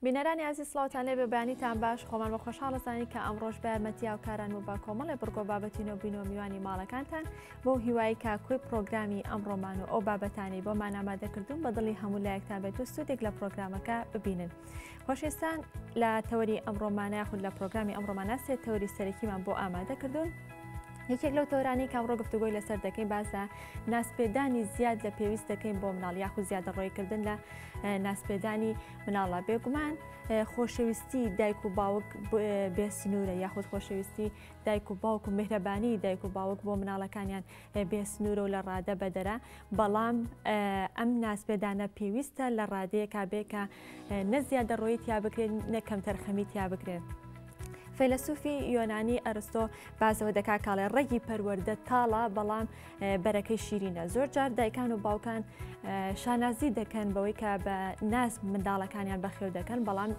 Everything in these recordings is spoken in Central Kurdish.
بینەرانی ئازیز سڵاوتان لێبێ بەیانیتان باش خۆمان بە خۆشحاڵ ئەزانین کە ئەمڕۆش بە یارمەتی هاوکاران و بە کۆمەڵێ بڕگۆ بابەتی نۆبینەوە میوانی ماڵەکانتان بەو هیوایی کە کۆی پرۆگرامی ئەمڕۆمان و ئەو بابەتانەی بۆمان ئامادەکردوون بە دڵی هەموو لایەکتان بێت و سوودێک لە پرۆگرامەکە ببینن. خۆشەویستان لە تەوەری ئەمڕۆمانە یاخود لە پرۆگرامی ئەمڕۆمانە سێ تەوەری سەرەکیمان بۆ ئامادە کردوون. یەکێک لەو تەوەرانەی کە ئەمڕۆ گفتوگۆی لەسەر دەکەین باس لە ناسپێدانی زیاد لە پێویست دەکەین بۆ مناڵ یاخود زیادەڕۆیکردن لە ناسپێدانی مناڵە بێگومان خۆشەویستی دایک و باوک بێسنوورە یاخود خۆشەویستی دایک و باوک و میهرەبانی دایک و باوک بۆ مناڵەکانیان بێسنوورە و لە ڕادە بەدەرە بەڵام ئەم ناسپێدانە پێویستە لە ڕادەیەکا بێ کە نە زیادەڕۆیی تیا بکرێت نە کەمتەرخەمی تیا بکرێت. فەیلەسوفی یۆنانی ئەرستۆ باسەوە دەکا کاڵێ ڕەگی پەروەردە تاڵە بەڵام بەرەکەی شیرینە زۆر جار دایکان و باوکان شانازی دەکەن بەوەی کە بە ناز منداڵەکانیان بەخێو دەکەن بەڵام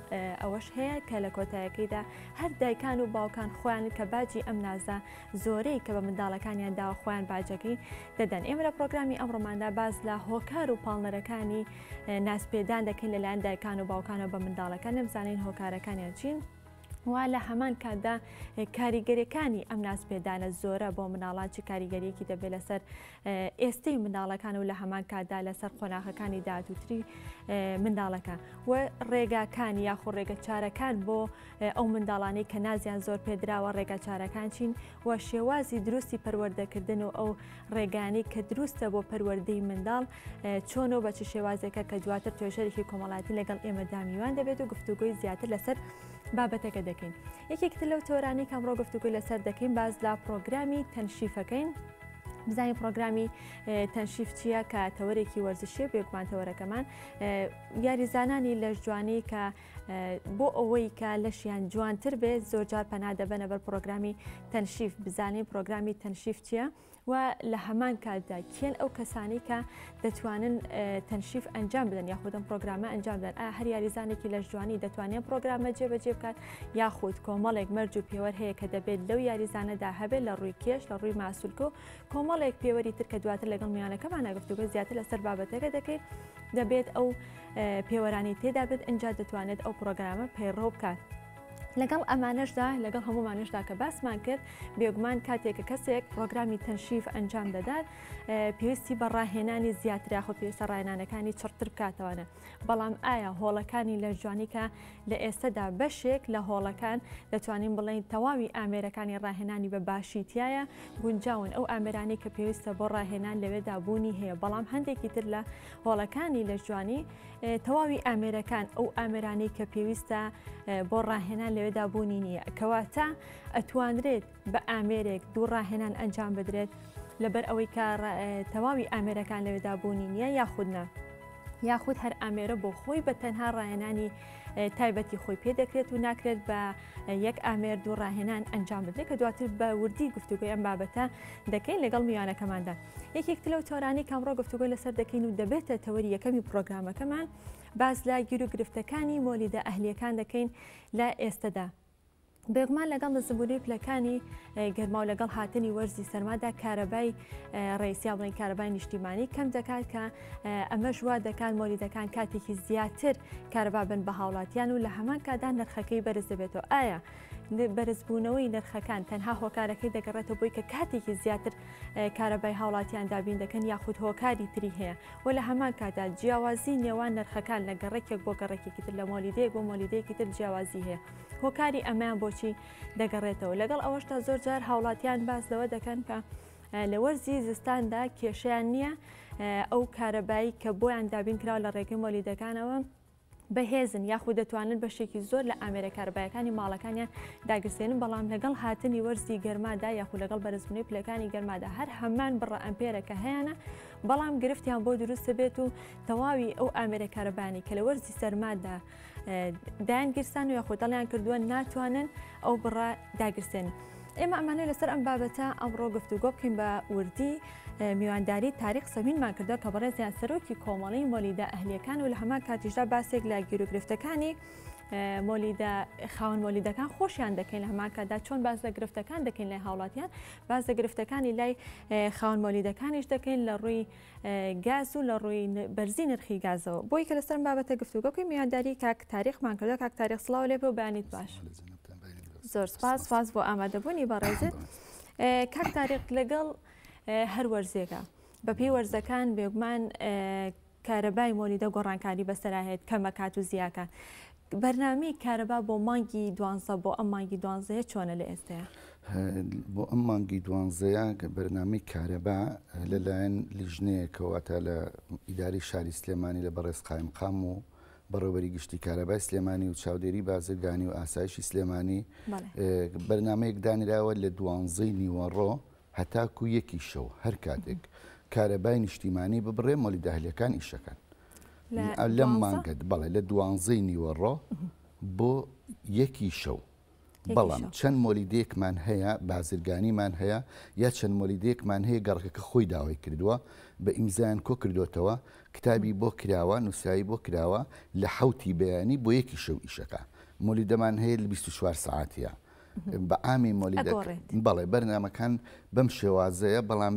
ئەوەش هەیە کە لە کۆتایەکەیدا هەر دایکان و باوکان خۆیان کە باجی ئەم نازە زۆرەی کە بە منداڵەکانیان داوە خۆیان باجەکەی دەدەن ئێمە لە پرۆگرامی ئەمڕۆماندا باس لە هۆکار و پاڵنەرەکانی نازپێدان دەکەین لەلایەن دایکان و باوکانەوە بە منداڵەکان نەمزانین هۆکارەکانیان چین. و لە هەمان کاتدا کاریگەریەکانی ئەم نازپێدانە زۆرە بۆ مناڵان چ کاریگەریەکی دەبێت لەسەر ئێستەی منداڵەکان و لە هەمان کاتدا لەسەر قۆناغەکانی داهاتووتری منداڵەکە و ڕێگاکان یاخۆ ڕێگە چارەکان بۆ ئەو منداڵانەی کە نازیان زۆر پێدراوە ڕێگا چارەکان چین و شێوازی دروستی پەروەردەکردن و ئەو ڕێگانی کە دروستە بۆ پەروەردەی منداڵ چۆن و بە چ شێوازێکە کە دواتر توێژەرێکی کۆمەڵایەتی لەگەڵ ئێمەدا میوان دەبێت و گفتوگۆی زیاتر لەسەر بابەتەکە دەکەین. یەکێک تر لەو تۆرانەی کە ئەمڕۆ گفتوگۆی لەسەر دەکەین باس لە پرۆگرامی تەنشیفەکەین. بزانین پرۆگرامی تەنشیف چییە کە تەوەرێکی وەرزشیە بێگومان تەوەرەکەمان یاریزانانی لەشجوانی کە بۆ ئەوەی کە لەشیان جوانتر بێت زۆرجار پەنا دەبەنە بەر پرۆگرامی تەنشیف بزانین پرۆگرامی تەنشیف چییە؟ و لە هەمان کاتدا کێن ئەو کەسانەی کە دەتوانن تەنشیف ئەنجام بدەن یاخود ئەم پرۆگرامە ئەنجام بدەن ئایا هەر یاریزانێکی لەشجوانی دەتوانێت پرۆگرامە جێبەجێ بکات یاخود کۆمەڵێک مەرج و پێوەر هەیە کە دەبێت لەو یاریزانەدا هەبێت لە ڕووی کێش لە ڕووی ماسولکە و کۆمەڵێک پێوەری تر کە دواتر لەگەڵ میوانەکەمانە گفتوگۆ زیاتر لەسەر بابەتەکە دەکەین دەبێت ئەو پێوەرانی تێدا بێت ئینجا دەتوانێت ئەو پرۆگرامە پەیڕەو بکات. لەگەڵ ئەمانەشدا لەگەڵ هەموومانشدا کە باسمان کرد بێگومان کاتێک کە کەسێک پرۆگرامی تەنشیف ئەنجام دەدات پێویستی بە ڕاهێنانی زیاتر یاخود پێویستە ڕاهێنانەکانی چڕتر بکاتەوەە بەڵام ئایا هۆڵەکانی لەشجوانی کە لە ئێستەدا بەشێک لە هۆڵەکان دەتوانین بڵێین تەواوی ئامێرەکانی ڕاهێنانی بە باشی تایە گونجاون ئەو ئامێرانەی کە پێویستە بۆ ڕاهێنان لەوێدا بوونی هەیە بەڵام هەندێکی تر لە هۆڵەکانی لەشجوانی تەواوی ئامێرەکان ئەو ئامێرانەی کە پێویستە بۆ ڕاهێنان لەوێدا بوونی نییە کەواتە ئەتوانرێت بە ئامێرێک دوو ڕاهێنان ئەنجام بدرێت لەبەر ئەوەی کە تەواوی ئامێرەکان لەوێدا بوونی نییە یاخود نا. یاخود هەر ئامێرە بۆ خۆی بە تەنها ڕاهێنانی تایبەتی خۆی پێ دەکرێت و ناکرێت بە یەک ئامێر دوو ڕاهێنان ئەنجام بدرێت کە دواتر بە وردی گفتوگۆی ئەم بابەتە دەکەین لەگەڵ میوانەکەماندا. یەکێک تر لەو تەوەرانەی کە ئەمڕۆ گفتوگۆی لەسەر دەکەین و دەبێتە تەوەری یەکەمی پرۆگرامەکەمان باس لە گیروگرفتەکانی مۆلیدە ئەهلییەکان دەکەین لە ئێستەدا. بێگومان لەگەڵ نزمبوونەوەی پلەکانی گەرما و لەگەڵ هاتنی وەرزی سەرمادا کارەبای ڕیس یا بڵێن کارەبای نیشتیمانی کەم دەکات کە ئەمەش وا دەکات مۆلیدەکان کاتێکی زیاتر کارەبا بن بە هاوڵاتیان و لە هەمان کاتدا نرخەکەی بەرز دەبێتەوە ئایا بەرزبوونەوەی نرخەکان تەنها هۆکارەکەی دەگەڕێتەوە بۆی کە کاتێکی زیاتر کارەبای هاوڵاتیان دابین دەکەن یاخود هۆکاری تری هەیە و لە هەمان کاتدا جیاوازی نێوان نرخەکان لە گەڕەکێک بۆ گەڕەکێکی تر لە مۆلیدەیەک بۆ مۆلیدەیەکی تر جیاوازی هەیە هۆکاری ئەمەیان بۆچی دەگەڕێتەوە لەگەڵ ئەوەشدا زۆر جار هاوڵاتیان باس لەوە دەکەن کە لە وەرزی زستاندا کێشیان نییە ئەو کارەبایی کە بۆیان دابین کراوە لە ڕێگەی مۆلیدەکانەوە بەهێزن یاخود دەتوانن بەشێکی زۆر لە ئامێرە کارەبایەکانی ماڵەکانیان داگرسێنن، بەڵام لەگەڵ هاتنی وەرزی گەرمادا یاخود لەگەڵ بەرزبوونەوەی پلەکانی گەرمادا هەر هەمان بڕە ئەمپێرە کە هەیانە بەڵام گرفتیان بۆ دروست دەبێت و تەواوی ئەو ئامێرە کارەبانی کە لە وەرزی سەرمادا دایان گیرسان و یاخود دەڵیان کردووە ناتوانن ئەو بڕە داگرسێنن. ئێمە ئەمانەوێت لەسەر ئەم بابەتە ئەمڕۆ گفتوگۆ بکەین بە وردی میوانداری تاریق سەمینمان کردووە کە بەڕێزیان سەرۆکی کۆمەڵەی مۆلیدە ئەهلیەکان و لە هەمان کاتیشدا باسێک لە گیروگرفتەکانی مۆلیدە خاوەن مۆلیدەکان خۆشیان دەکەین لە هەمان کاتدا چۆن باس لە گرفتەکان دەکەین لای هاوڵاتیان باس لە گرفتەکانی لای خاوەن مۆلیدەکانیش دەکەین لە ڕووی گاز و لە ڕووی بەرزی نرخی گازەوە بۆی کە لەسەر بابەتە گفتوگۆکەی میوانداری کاک تاریخمان کردو کاک تاریخ سڵاو لێ بۆ بەیانیت باش زۆر سپاس سپاس بۆ ئامادەبوونی بەڕێزت کاک تاریق لەگەڵ هەر وەرزێکە بەپێی وەرزەکان بێگومان کارەبای مۆلیدە گۆڕانکاری بەسەرا هێت کەمەکات و زیاکات. بەرنامەی کارەبا بۆ مانگی دوانزە بۆ ئەم مانگی دوانزەیە چۆنە لە ئێستەیە؟ بۆ ئەم مانگی دوانزەیە بەرنامەی کارەبا لەلایەن لیژنەیەکەوە تا لە ئیداری شاری سلێمانی لە بەڕێز قایمقام و بەڕێوەبەری گشتی کارەبای سلێمانی و چاودێری بازرگانی و ئاسایشی سلێمانی بەرنمەیەک دانراوە لە دوانزەی نیوەڕۆ هەتاکو یەکی شەو هەر کاتێک کارەبای نیشتیمانی ببڕێ مۆلیدە ئەهلیەکان ئیشەکەن لەم مانگە بەڵێ لە دوانزەی نیوەڕۆ بۆ یەکی شەو بەڵام چەند مۆلیدەیەکمان هەیە بازرگانیمان هەیە یا چەند مۆلیدەیەکمان هەیە گەڕەکەکە خۆی داوای کردووە بە ئیمزایان کۆ کردوێتەوە کتابی بۆ کراوە نووسراوی بۆ کراوە لە حوتی بەیانی بۆ یەکی شەو ئیشەکە مۆلیدەمان هەیە لە 24 سعاتیە بە عامی مۆلیدە بەڵێ بەرنامەکان بەم شێوازەیە بەڵام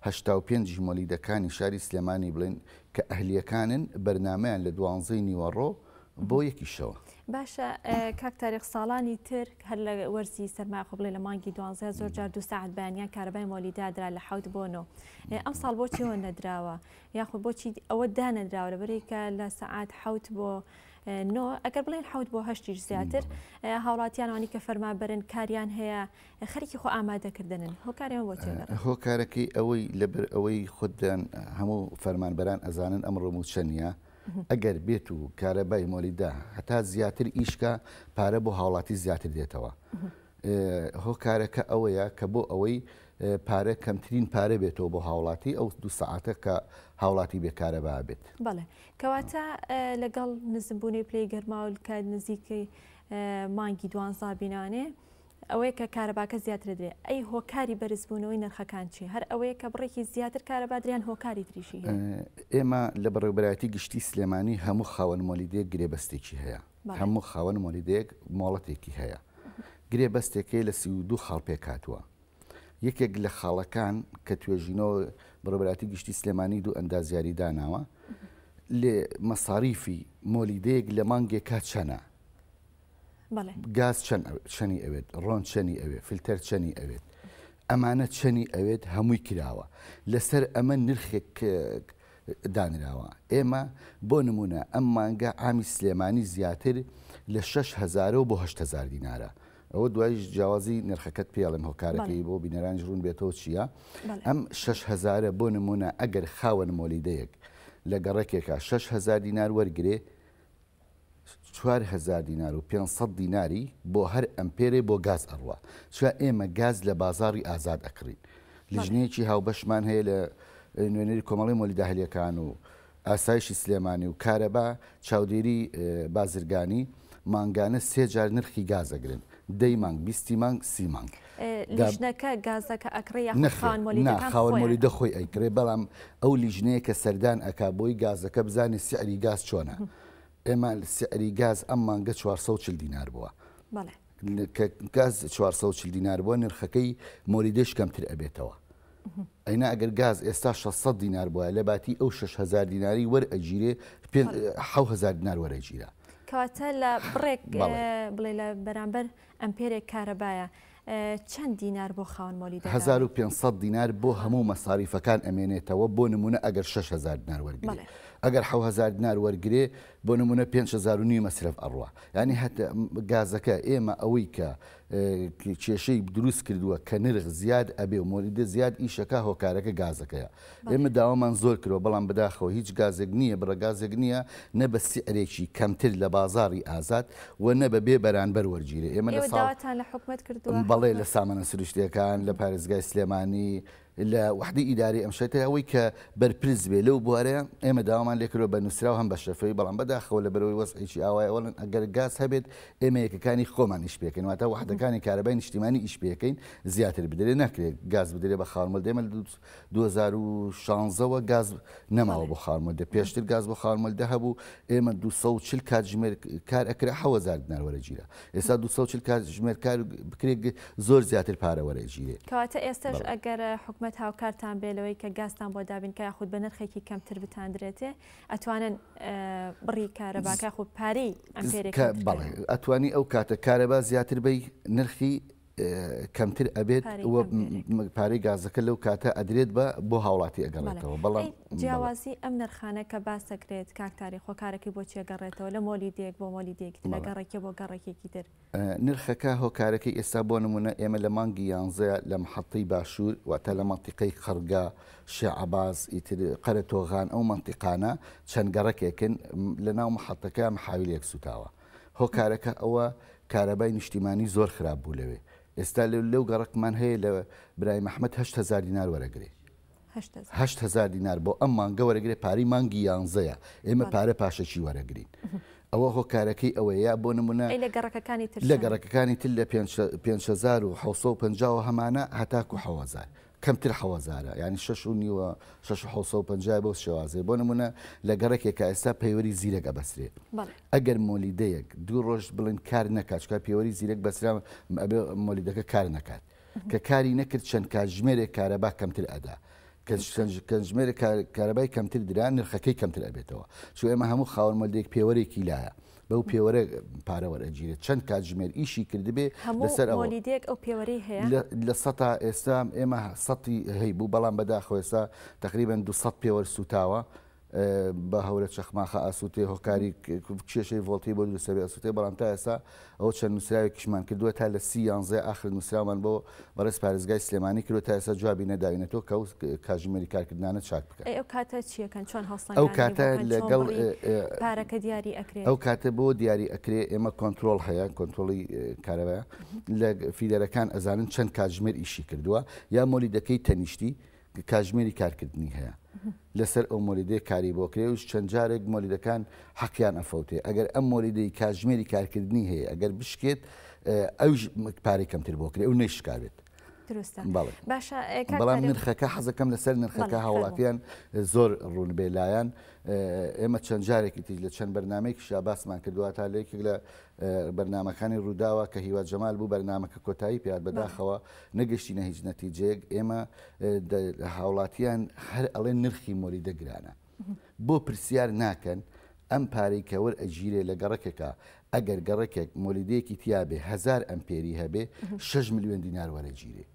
85% ی مۆلیدەکانی شاری سلێمانی بڵێن کە ئەهلیەکانن بەرنامەیان لە دوانزەی نیوەڕۆ بۆ یەکی شەوە. باشە کاک تاریق ساڵانی تر هەر لە وەرزی سەرما خۆ بڵێ لە مانگی دوانزە زۆر جار دو ساعت بەیانیان کارەبای مۆلیدا درا لە حەوت بۆ نۆ ئەم ساڵ بۆچیەوە نەدراوە یاخود بۆچی ئەوە دانەدراوە لەبەرێکە لە سەعات حەوت بۆ نۆ ئەگەر بڵێن حەوت بۆ هەشتیش زیاتر هاوڵاتیانوانی کە فەرمانبەرن کاریان هەیە خەریکی خۆ ئامادەکردنن هۆکاریان بۆ چێ هۆکارەکەی ئەوەی لەبەر ئەوەی خودیان هەموو فەرمانبەران ئەزانن ئەمڕۆ موچە نییە ئەگەر بێت و کارەبای مۆلیدە هەتا زیاتر ئیشکە پارە بۆ هاوڵاتی زیاتر دێتەوە هۆکارەکە ئەوەیە کە بۆ ئەوەی پارە کەمترین پارە بێتەوە بۆ هاوڵاتی ئەو دو سەعاتە کە هاوڵاتی بێ کارەبا بێت. بەڵێ کەواتە لەگەڵ نزمبوونەوەی پلەی گەرما و کە نزیکەی مانگی دوانزا بینانێ ئەوەیە کە کارەباکە زیاتر درێ ئەی هۆکاری بەرزبوونەوەی نرخەکان چی هەر ئەوەیە کە بڕێکی زیاتر کارەبا دریان هۆکاری تریشی هەیە؟ ئێمە لە بەڕێوەبەرایەتی گشتی سلێمانی هەموو خاوەن مۆلیدەیەک گرێبەستێکی هەیە هەموو خاوەن مۆلیدەیەک مۆڵەتێکی هەیە گرێبەستێکەی لە 32 خاڵ پێکهاتووە یەکێک لە خاڵەکان کە توێژینەوە بەڕێوەبەرایەتی گشتی سلێمانی دوو ئەندازیاری داناوە لێ مەساریفی مۆلیدەیەک لە مانگێکا چەنە گاز چەنی ئەوێت ڕۆن چەنی ئەوێت فلتەر چەنی ئەوێت ئەمانە چەنی ئەوێت هەمووی کراوە لەسەر ئەمە نرخێک دانراوە ئێمە بۆ نمونە ئەم مانگە عامی سلێمانی زیاتر لە 6هزارەوە بۆ 8هزار دینارە ئەوە دوایش جیاوازی نرخەکەت پێڵێم هۆکارەکەی بۆ بینەرانیش ڕوون بێتەوە چییە ئەم شەش هەزارە بۆ نمونە ئەگەر خاوەن مۆلیدەیەک لە گەڕەکێکا 6000 دینار وەرگێ 4000 دینار و 500 دیناری بۆ هەر ئەمپێرێ بۆ گاز ئەڕوا چا ئێمە گاز لە بازاری ئازاد ئەکڕین لیژنەیەکی هاوبەشمان هەیە لە نوێنەری کۆمەڵی مۆلیدە ئەهلیەکان و ئاسایشی سلێمانی و کارەبا، چاودێری بازرگانی، مانگانە سێ جار نرخی گاز ئەگرن، دەی مانگ، بیستی مانگ، سی مانگ. لیژنەکە گازەکە ئەکڕێ یاخود خاوەن مۆلیدەکان خۆیان؟ نا، خاوەن مۆلیدە خۆی ئەیکڕێ، بەڵام ئەو لیژنەیە کە سەردان ئەکا بۆی گازەکە بزانێ سعری گاز چۆنە. ئێمە سعری گاز ئەم مانگە 440 دینار بووە. کە گاز 440 دینار بووە نرخەکەی مۆلیدەش کەمتر ئەبێتەوە. ئەینا ئەگەر گاز ئێستا 600 دینار بوایە لە باتی ئەو 6000 دیناری وەرئەگیرێ 7000 دینار وەرەگیرا. کەواتە لە بڕێک بڵێ لە بەرامبەر ئەمپێرێک کارەبایە چەند دینار بۆ خاوەن مۆلیدە؟ 1500 دینار بۆ هەموو مەساریفەکان ئەمێنێتەوە بۆ نمونە ئەگەر 6000 دینار وەرگێ ئەگەر 7000 دینار وەرگێ بۆ نمونە 5000 و نیو مەسرەف ئەڕوا یعنی هەتا گازەکە ئێمە ئەوەی کە کێشەی دروست کردووە کە نرخ زیاد ئەبێ و مۆلیدە زیاد ئیشەکە هۆکارەکە گازەکەیە ئێمە داوامان زۆر کردوە بەڵام بەداخەوە هیچ گازێک نییە بڕە گازێک نییە نە بە سعرێکی کەمتر لە بازاڕی ئازاد و نە بە بێ بەرانبەر وەرگیرێ ئێمە لە ساڵ داواتان لە حکومەت کردووە بەڵێ لە سامانە سروشتیەکان لە پارێزگای سلێمانی. لە وەحدەی ئیدارەی ئەم شتە ئەوەی کە بەرپرس بێ لەو بوارەیە ئێمە داوامان لێکردوە بە نووسراو هەم بە شەفەوی بەڵام بەداخەوە لەبەرئەوەی وەزعێکی ئاوایە ئەوەڵەن ئەگەر گاز هەبێت ئێمە یەکەکانی خۆمان ئیش پێکەین واتە وەحدەکانی کارەبای نیشتیمانی ئیش پێکەین زیاتر بدرێ ناکرێت گاز بدرێ بە خاوەن مۆلدە ئێمە لە 2016 وە گاز نەماوە بۆ خاوەن مۆلدە پێشتر گاز بۆ خاوەن مۆلدە هەبوو ئێمە 240 کاتژمێر کار ئەکرا 7000 دینار وەرەگیرا ئێستا 240 کاتژمێر کار بکرێت زۆر زیاتر پارە وەرەگیرێ. کەواتە ئێستەش ئەگەر حکومەت هاوکارتان بێ لەوەی کە گازتان بۆ دابین کا یاخود بە نرخێکی کەمتر بتاندرێتێ ئەتوانن بڕی کارەباکە یاخود پارەی ئەمپێرێک کەمتر بەڵێ ئەتوانی ئەو کاتە کارەبا زیاتر بی نرخی کەمتر ئەبێت پارەی گازەکە لەو کاتە ئەدرێت بە بۆ هاوڵاتی ئەگەڕێتەوە بەڵام جیاوازی ئەم نرخانە کە باس دەکرێت کاک تاریق هۆکارەکەی بۆ چیە گەڕێتەوە لە مۆلیدەیەک بۆ مۆلیدەیەکی تر لە گەڕەکێ بۆ گەڕەکێکی تر؟ نرخەکە هۆکارەکەی ئێستا بۆ نمونە ئێمە لە مانگی یانزەیە لە محەتەی باشوور واتە لە مەنتیقەی قەرگا شێعەباز ئیتر قەرەتۆغان ئەو مەنتیقانە چەند گەڕەکێکن لە ناو محەتەکە محاویلێک سوتاوە هۆکارەکە ئەوە کارەبای نیشتیمانی زۆر خراپ بوو لەوێ ئێستا لەو گەڕەکمان هەیە لە برایم ئەحمەد 8000 دینار وەرەگرێ 8000 دینار بۆ ئەم مانگە وەرەگرێ پارەی مانگی یانزەیە ئێمە پارە پاشەکی وەرەگرین ئەوە هۆکارەکەی ئەوەیە بۆ نمونە لە گەڕەکەکانی تر لە گەڕەکەکانی تر لە 5750 هەمانە هەتاکو 7000 کەمتر حەوەزارە یانی شەش و نیوە شەش و حەوت سەد و پەنجا بەو شێوازەیە بۆ نمونە لە گەڕەکێکا ئێستا پەیوەری زیرەک ئەبەسرێ ئەگەر مۆلیدەیەک دوو ڕۆژ بڵێن کار نەکات چکار پێوەری زیرەک بەسرا ئەبێ مۆلیدەکە کار نەکات کە کاری نەکرد چەند کاتژمێرێک کارەبا کەمتر ئەدا کە کەژمێرێک کارەبای کەمتر درا نرخەکەی کەمتر ئەبێتەوە چۆ ئێمە هەموو خاوەن مۆلیدەیەک پێوەرێکی لایە بەو پێوەرە پارە وەرئەگیرێت چەند کاتژمێر ئیشی کردبێ لەسەر ئەوە. هەموو مۆلیدەیەک ئەو پێوەرەی هەیە؟ لە سەتا ئێستا ئێمە سەتی هەیبوو بەڵام بەداخەوە ئێستا تەقریبەن 200 پێوەر سوتاوە بە هەورە چەخماخە ئاسووتێ هۆکاری کێشەی ڤۆڵتی بۆ دروستە بێ ئەسووتێ بەڵام تا ئێستا ئەوە چەند نووسراوێکیشمان کردووە تا لە سی یانزەی ئاخر نووسراومان بۆ بەڕێز پارێزگای سلێمانی کردووە تا ئێستا جوابی نەداوینەتەوە کە ئەو کاتژمێری کارکردنانە چاک بکەن. ئەی ئەو کاتە چیەکەن چۆن ئەو هەڵسەنگاندنی بۆ کاتە بکەن چۆن لەگەڵ بڕی پارەکە دیاری ئەکرێت؟ ئەو کاتە بۆ دیاری ئەکرێ ئێمە کۆنترۆڵ هەیە کۆنترۆڵی کارەبایە لە feeder ەکان ئەزانن چەند کاتژمێر ئیشی کردووە یا مۆلیدەکەی تەنیشتی کاتژمێری کارکردنی هەیە لەسەر ئەو مۆلیدەیە کاری بۆ کرێ و چەند جارێک مۆلیدەکان حەقیان ئەفەوتێ ئەگەر ئەم مۆلیدەی کاتژمێری کارکردنی هەیە ئەگەر بشکێت ئەویش پارەی کەمتر بۆ کرێ و نەیشکابێت. دروستە بەڵێ باشە کاک بەڵام تاریق نرخەکە حەزەکەم لەسەر نرخەکە بەڵێ فەرموو. هاوڵاتیان زۆر ڕوون بێ لایان ئێمە چەند جارێکی تریش لە چەند بەرنامەیەکیشا باسمان کردووە تا لە یەکێک لە بەرنامەکانی ڕووداوە کە هیوا جەمال بوو بەرنامەکە کۆتایی پێ هات بەداخەوە نەگەشتینە هیچ نەتیجەیەک ئێمە هاوڵاتیان هەر ئەڵێن نرخی مۆلیدە گرانە بۆ پرسیار ناکەن ئەم پارەی کە وەرئەگیرێ لە گەڕەکێکا ئەگەر گەڕەکێک مۆلیدەیەکی تیابێ هەزار ئەمپێری هەبێ شەش ملیۆن دینار وەرەگیرێ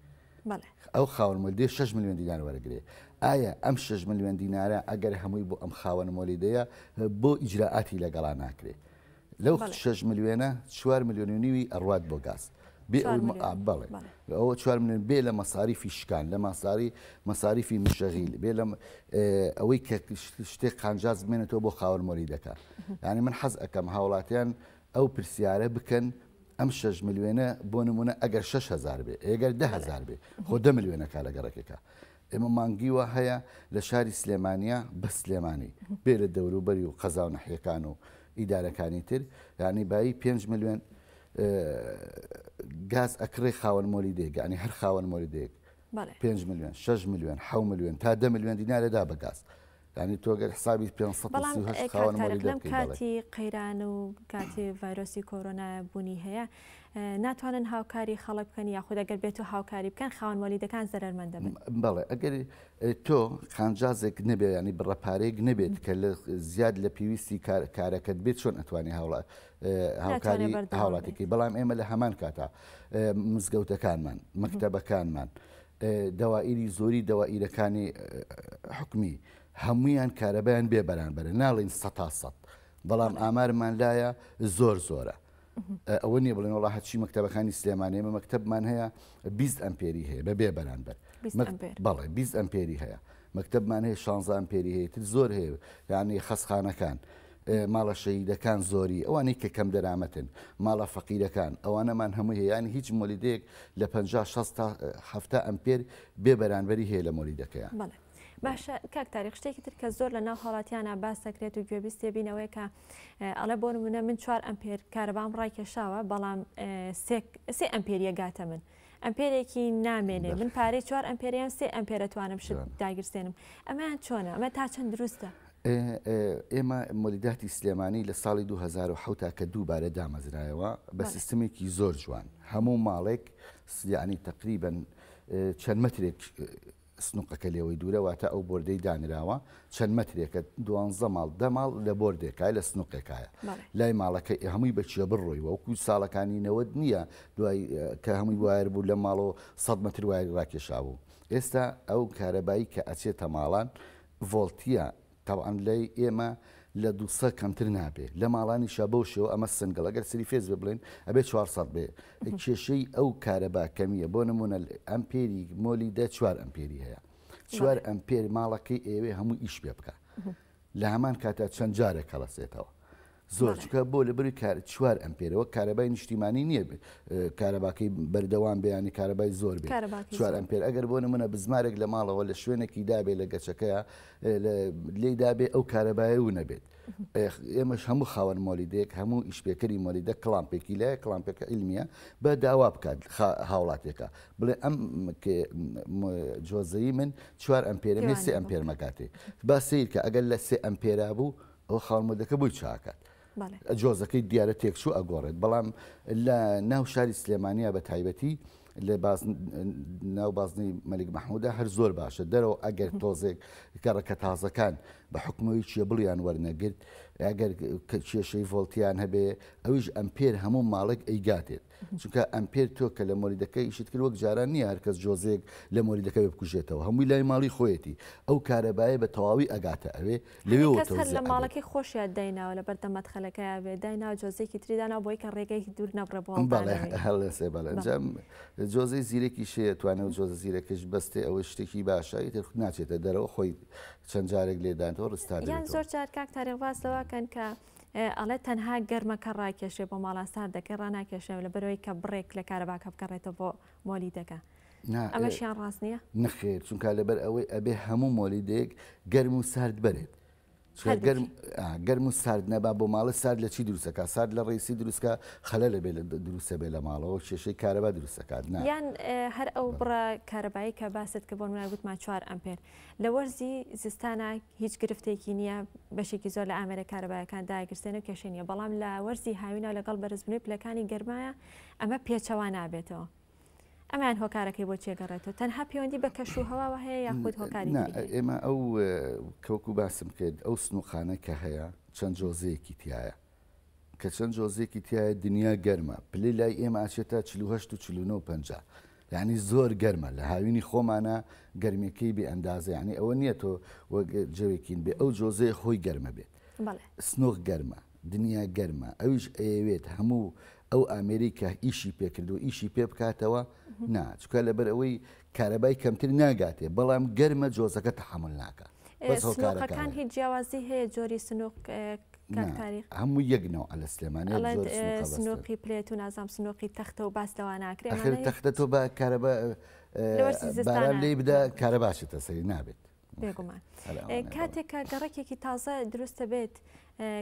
ئەو خاوەن مۆلیدەیە شەش ملیۆن دینار وەرەگرێ ئایا ئەم شەش ملیۆن دینارە ئەگەر هەمووی بۆ ئەم خاوەن مۆلیدەیە بۆ ئیجرائاتی لەگەڵا ناکرێ لەو شەش ملیۆنە چوار ملیۆن و نیوی ئەڕوات بۆ گاز بێ بەڵێ ئەوە چوار ملیۆن بێ لە مەساریفی شکان لە ماساری مەساریفی مشەغیل بێ لە ئەوەی کە شتێک قانجاز بمێنێتەوە بۆ خاوەن مۆلیدەکە یعنی من حەز ئەەکەم هاوڵاتیان ئەو پرسیارە بکەن ئەم شەش ملیۆنە بۆ نمونە ئەگەر 6هزار بێ ئێگەر دههزار بێ خۆ دە ملیۆنەکە لە گەڕەکێکە ئێمە مانگی وا هەیە لە شاری سلێمانیا بە سلێمانی بێ لە دەوروبەری و قەزا و نەحیەکان و ئیدارەکانی تر یعنی بایی 5 ملیۆن گاز ئەکڕێ خاوەن مۆلیدەیەک یعنی هەر خاوەن مۆلیدەیەک 5 ملیۆن 6 ملیۆن 6 ملیۆن تا 10 ملیۆن دینارە دا بە گاز یعنی تۆ گەر حسابی 538 خاوەن مۆلیدە لەم کاتی قەیران و کاتی ڤایرۆسی کۆرۆنا بوونی هەیە ناتوانن هاوکاری خەڵک بکەن یاخود ئەگەر بێتو هاوکاری بکەن خاوەن مۆلیدەکان زەرەرمەند دەبن. بەڵێ ئەگەر تۆ قانجازێک نەبێ ینی بڕە پارەیەک نەبێت کە لە زیاد لە پێویستی کارەکەت بێت چۆن ئەتوانی هاوڵا هاوکاری هاوڵاتیەکەی بەڵام ئێمە لە هەمان کاتا مزگەوتەکانمان مەکتەبەکانمان دەوائیری زۆری دەوائیرەکانی حکومی هەمویان کارەبایان بێ بەرانبەرە ناڵین سەتا سەد بەڵام ئامارمان لایە زۆر زۆرە ئەوە نییە بڵێن وڵا هەرچی مەکتەبەکانی سلێمانی ئێمە مەکتەبمان هەیە 20 ئەمپێری هەیە بە بێ بەرانبەر بەڵێ 20 ئەمپێری هەیە مەکتەبمان هەیە 16 ئەمپێری هەیە تر زۆر هەیە یعنی خەسخانەکان. ماڵە شەهیدەکان زۆری ئەوانەی کە کەم دەرامەتن ماڵە فەقیرەکان ئەوانەمان هەمووی هەیە یانی هیچ مۆلیدەیەک لە 50 60 تا 70 ئەمپێر بێ بەرانبەری هەیە لە مۆلیدەکەیان. بەڵێ باشە کاک تاریق شتێکی تر کە زۆر لە ناو هاوڵاتیانە باس دەکرێت و گوێبیست تێبینەوەی کە ئەڵێ بۆ نمونە من چوار ئەمپێر کارەبام ڕایکێشاوە بەڵام سێ ئەمپێریە گاتە من ئەمپێرێکی نامێنێ من پارەی چوار ئەمپێریان سێ ئەمپێرە توانم شت داگیرسێنم ئەمەیان چۆنە ئەمە تا چەند دروستە؟ ئێمە مۆلیداتی سلێمانی لە ساڵی 2007 کە دووبارە دامەزرایەوە بە سیستمێکی زۆر جوان هەموو ماڵێک یعنی تقریبن چەند مەترێک سنوقەکە لێوەی دوورە واتە ئەو بۆردەی دانراوە چەند مەترێکە دوانزە ماڵ دە ماڵ لە بۆردێکای لە سنوقێکایە لای ماڵەکە هەمووی بە کێبڵ ڕۆیوە وەکو ساڵەکانی نەوەد نییە دوای کە هەمووی وایر بوو لە ماڵەوە سەد مەتر وایری ڕاکێشابوو ئێستا ئەو کارەبایی کە ئەچێتە ماڵان ڤۆڵتیە تەبعەن لای ئێمە لە 200 کەمتر نابێ لە ماڵانیشا بەو شێوە ئەمە single ئەگەر three phase بێ بڵێن ئەبێ 400 بێ کێشەی ئەو کارەبا کەمیە بۆ نمونە ئەمپێری مۆلیدە چوار ئەمپێری هەیە چوار ئەمپێر ماڵەکەی ئێوێ هەموو ئیش پێ بکە لە هەمان کاتا چەند جارێک هەڵەسێتەوە زۆر چکە بۆ لە بری کار چوار ئەمپێرەوە کارەبای نیشتیمانی نییە کارەباکەی بەردەوام بیانی کارەبای زۆر بێ چوار ئەمپێر ئەگەر بۆ نمونە بزمارێک لە ماڵەوە لە شوێنێکی دابێ لە گەچەکەیە لێی دابێ ئەو کارەبایە و نەبێت ئێمەش هەموو خاوەن مۆلیدێک هەموو ئیشپێکەری مۆلیدە کڵامپێکی لایە کڵامپێکە علمیە بە داوا بکات هاوڵاتێکە بڵێ ئەم جۆزەی من چوار ئەمپێرە سێ ئەمپێر مەکاتێ با سیرکە ئەگەر لە سێ ئەمپێرا بوو ئەوە خاوەن مۆدەکە بۆی چاکات جۆزەکەی دیارە تێکچوو ئەگۆڕێت بەڵام لە ناو شاری سلێمانیا بە تایبەتی لە ناو بازنەی مەلیک مەحمودا هەر زۆر باشە دەرەوە ئەگەر تۆزێک گەڕەکە تازەکان بە حکومەوەی کێبڵیان وەرنەگرت ئەگەر کێشەی ڤۆڵتیان هەبێ ئەویش ئەمپێر هەموو ماڵێک ئەیگاتێت چونکە ئەمپێر تۆ کە لە مۆلیدەکە ئیشت کرد وەک جاران نییە هەرکەس جۆزێک لە مۆلیدەکە بێ بکوژێتەوە هەمووی لای ماڵی خۆیەتی ئەو کارەبایە بە تەواوی ئەگاتە ئەوێ لەوێوە کەس هەر لە تەوزیع ئەبێت. ماڵەکەی خۆشیا دایناوە لە بەردەم مەدخەلەکەیا بێ دایناوە جۆزێکی تری داناوە بۆی کە ڕێگەی دوور نەبڕێ بۆ بەڵێ هەڵدانەوەی. هەڵێسێ بەڵێ بەڵێ. جا جۆزەی زیرەکیش هەیە توانێ و جۆزە زیرەکەش بەستێ ئەوەی شتێکی باشە ئیتر ناچێتە دەرەوە خۆی چەند جارێک لێدانەوە ڕستا یان دەبێتەوە. زۆر جار کاک تاریق باس لەوە کەن کە ئەڵێ تەنها گەرمەکە ڕاکێشێ بۆ ماڵان ساردەکەی ڕاناکێشێ لەبەرئەوەی کە بڕێک لە کارەباکە بگەڕێتەوە بۆ مۆلیدەکە ئەمەشیان ڕاست نییە؟ نەخێر چونکە لەبەر ئەوەی ئەبێ هەموو مۆلیدەیەک گەرم و سارد بەرێت گەرم گەرم و سارد نەبا بۆ ماڵە سارد لە چی دروستەکە سارد لە ڕیسی دروستکە خەلە لە بێ دروستە بێ لە ماڵەوە کێشەی کارەبا دروستەکات یان هەر ئەو بڕە کارەبایی کە باست کە بۆ نمونە گوتمان چوار ئەمپێر لە وەرزی زستانا هیچ گرفتێکی نییە، بەشێکی زۆر لە ئامێرە کارەبایەکان داگیرسێن و کێشەی نییە، بەڵام لە وەرزی هاوینا لەگەڵ بەرزبوونەوەی پلەکانی گەرمایە ئەمە پێچەوان نابێتەوە. ئەمەیان هۆکارەکەی بۆ چیە گەڕێتەوە؟ تەنها پەیوەندی بە کەش و هەواوە هەیە یاخود هۆکاری نا تری هەیە؟ ئێمە ئەو کە وەکو باسم کرد ئەو سنوقانە کە هەیە چەند جۆزەیەکی تیایە کە چەند جۆزێکی تایە دنیا گەرمە پلەی لای ئێمە ئەچێتە 48 و 49 و 50 یعنی زۆر گەرمە لە هاوینی خۆمانە گەرمیەکەی بێ ئەندازە یعنی ئەوە نییە تۆ وەک جەوێکین بێ ئەو جۆزەیە خۆی گەرمە بێت سنۆخ گەرمە دنیا گەرمە ئەویش ئەیەوێت هەموو ئەو ئامێری کە ئیشی پێکردو ئیشی پێ بکاتەوە نا چکە لەبەر ئەوەی کارەبای کەمتر ناگاتێ بەڵام گەرمە جۆزەکە تەحمل ناکە سنوقەکان هیچ جیاوازی هەیە جۆری سنوق کاک تاریق؟ هەموو یەک نەوعە لە سلێمانی ئەڵێن سنوقی پلێت و نازام سنوقی تەختە و باس لەوە ناکرێ ئەخر تەختە تۆ بە کارەبا باران لێی بدە کارەبا چێتە سەری نابێت. بێگومان کاتێک کە گەڕەکێکی تازە دروستە بێت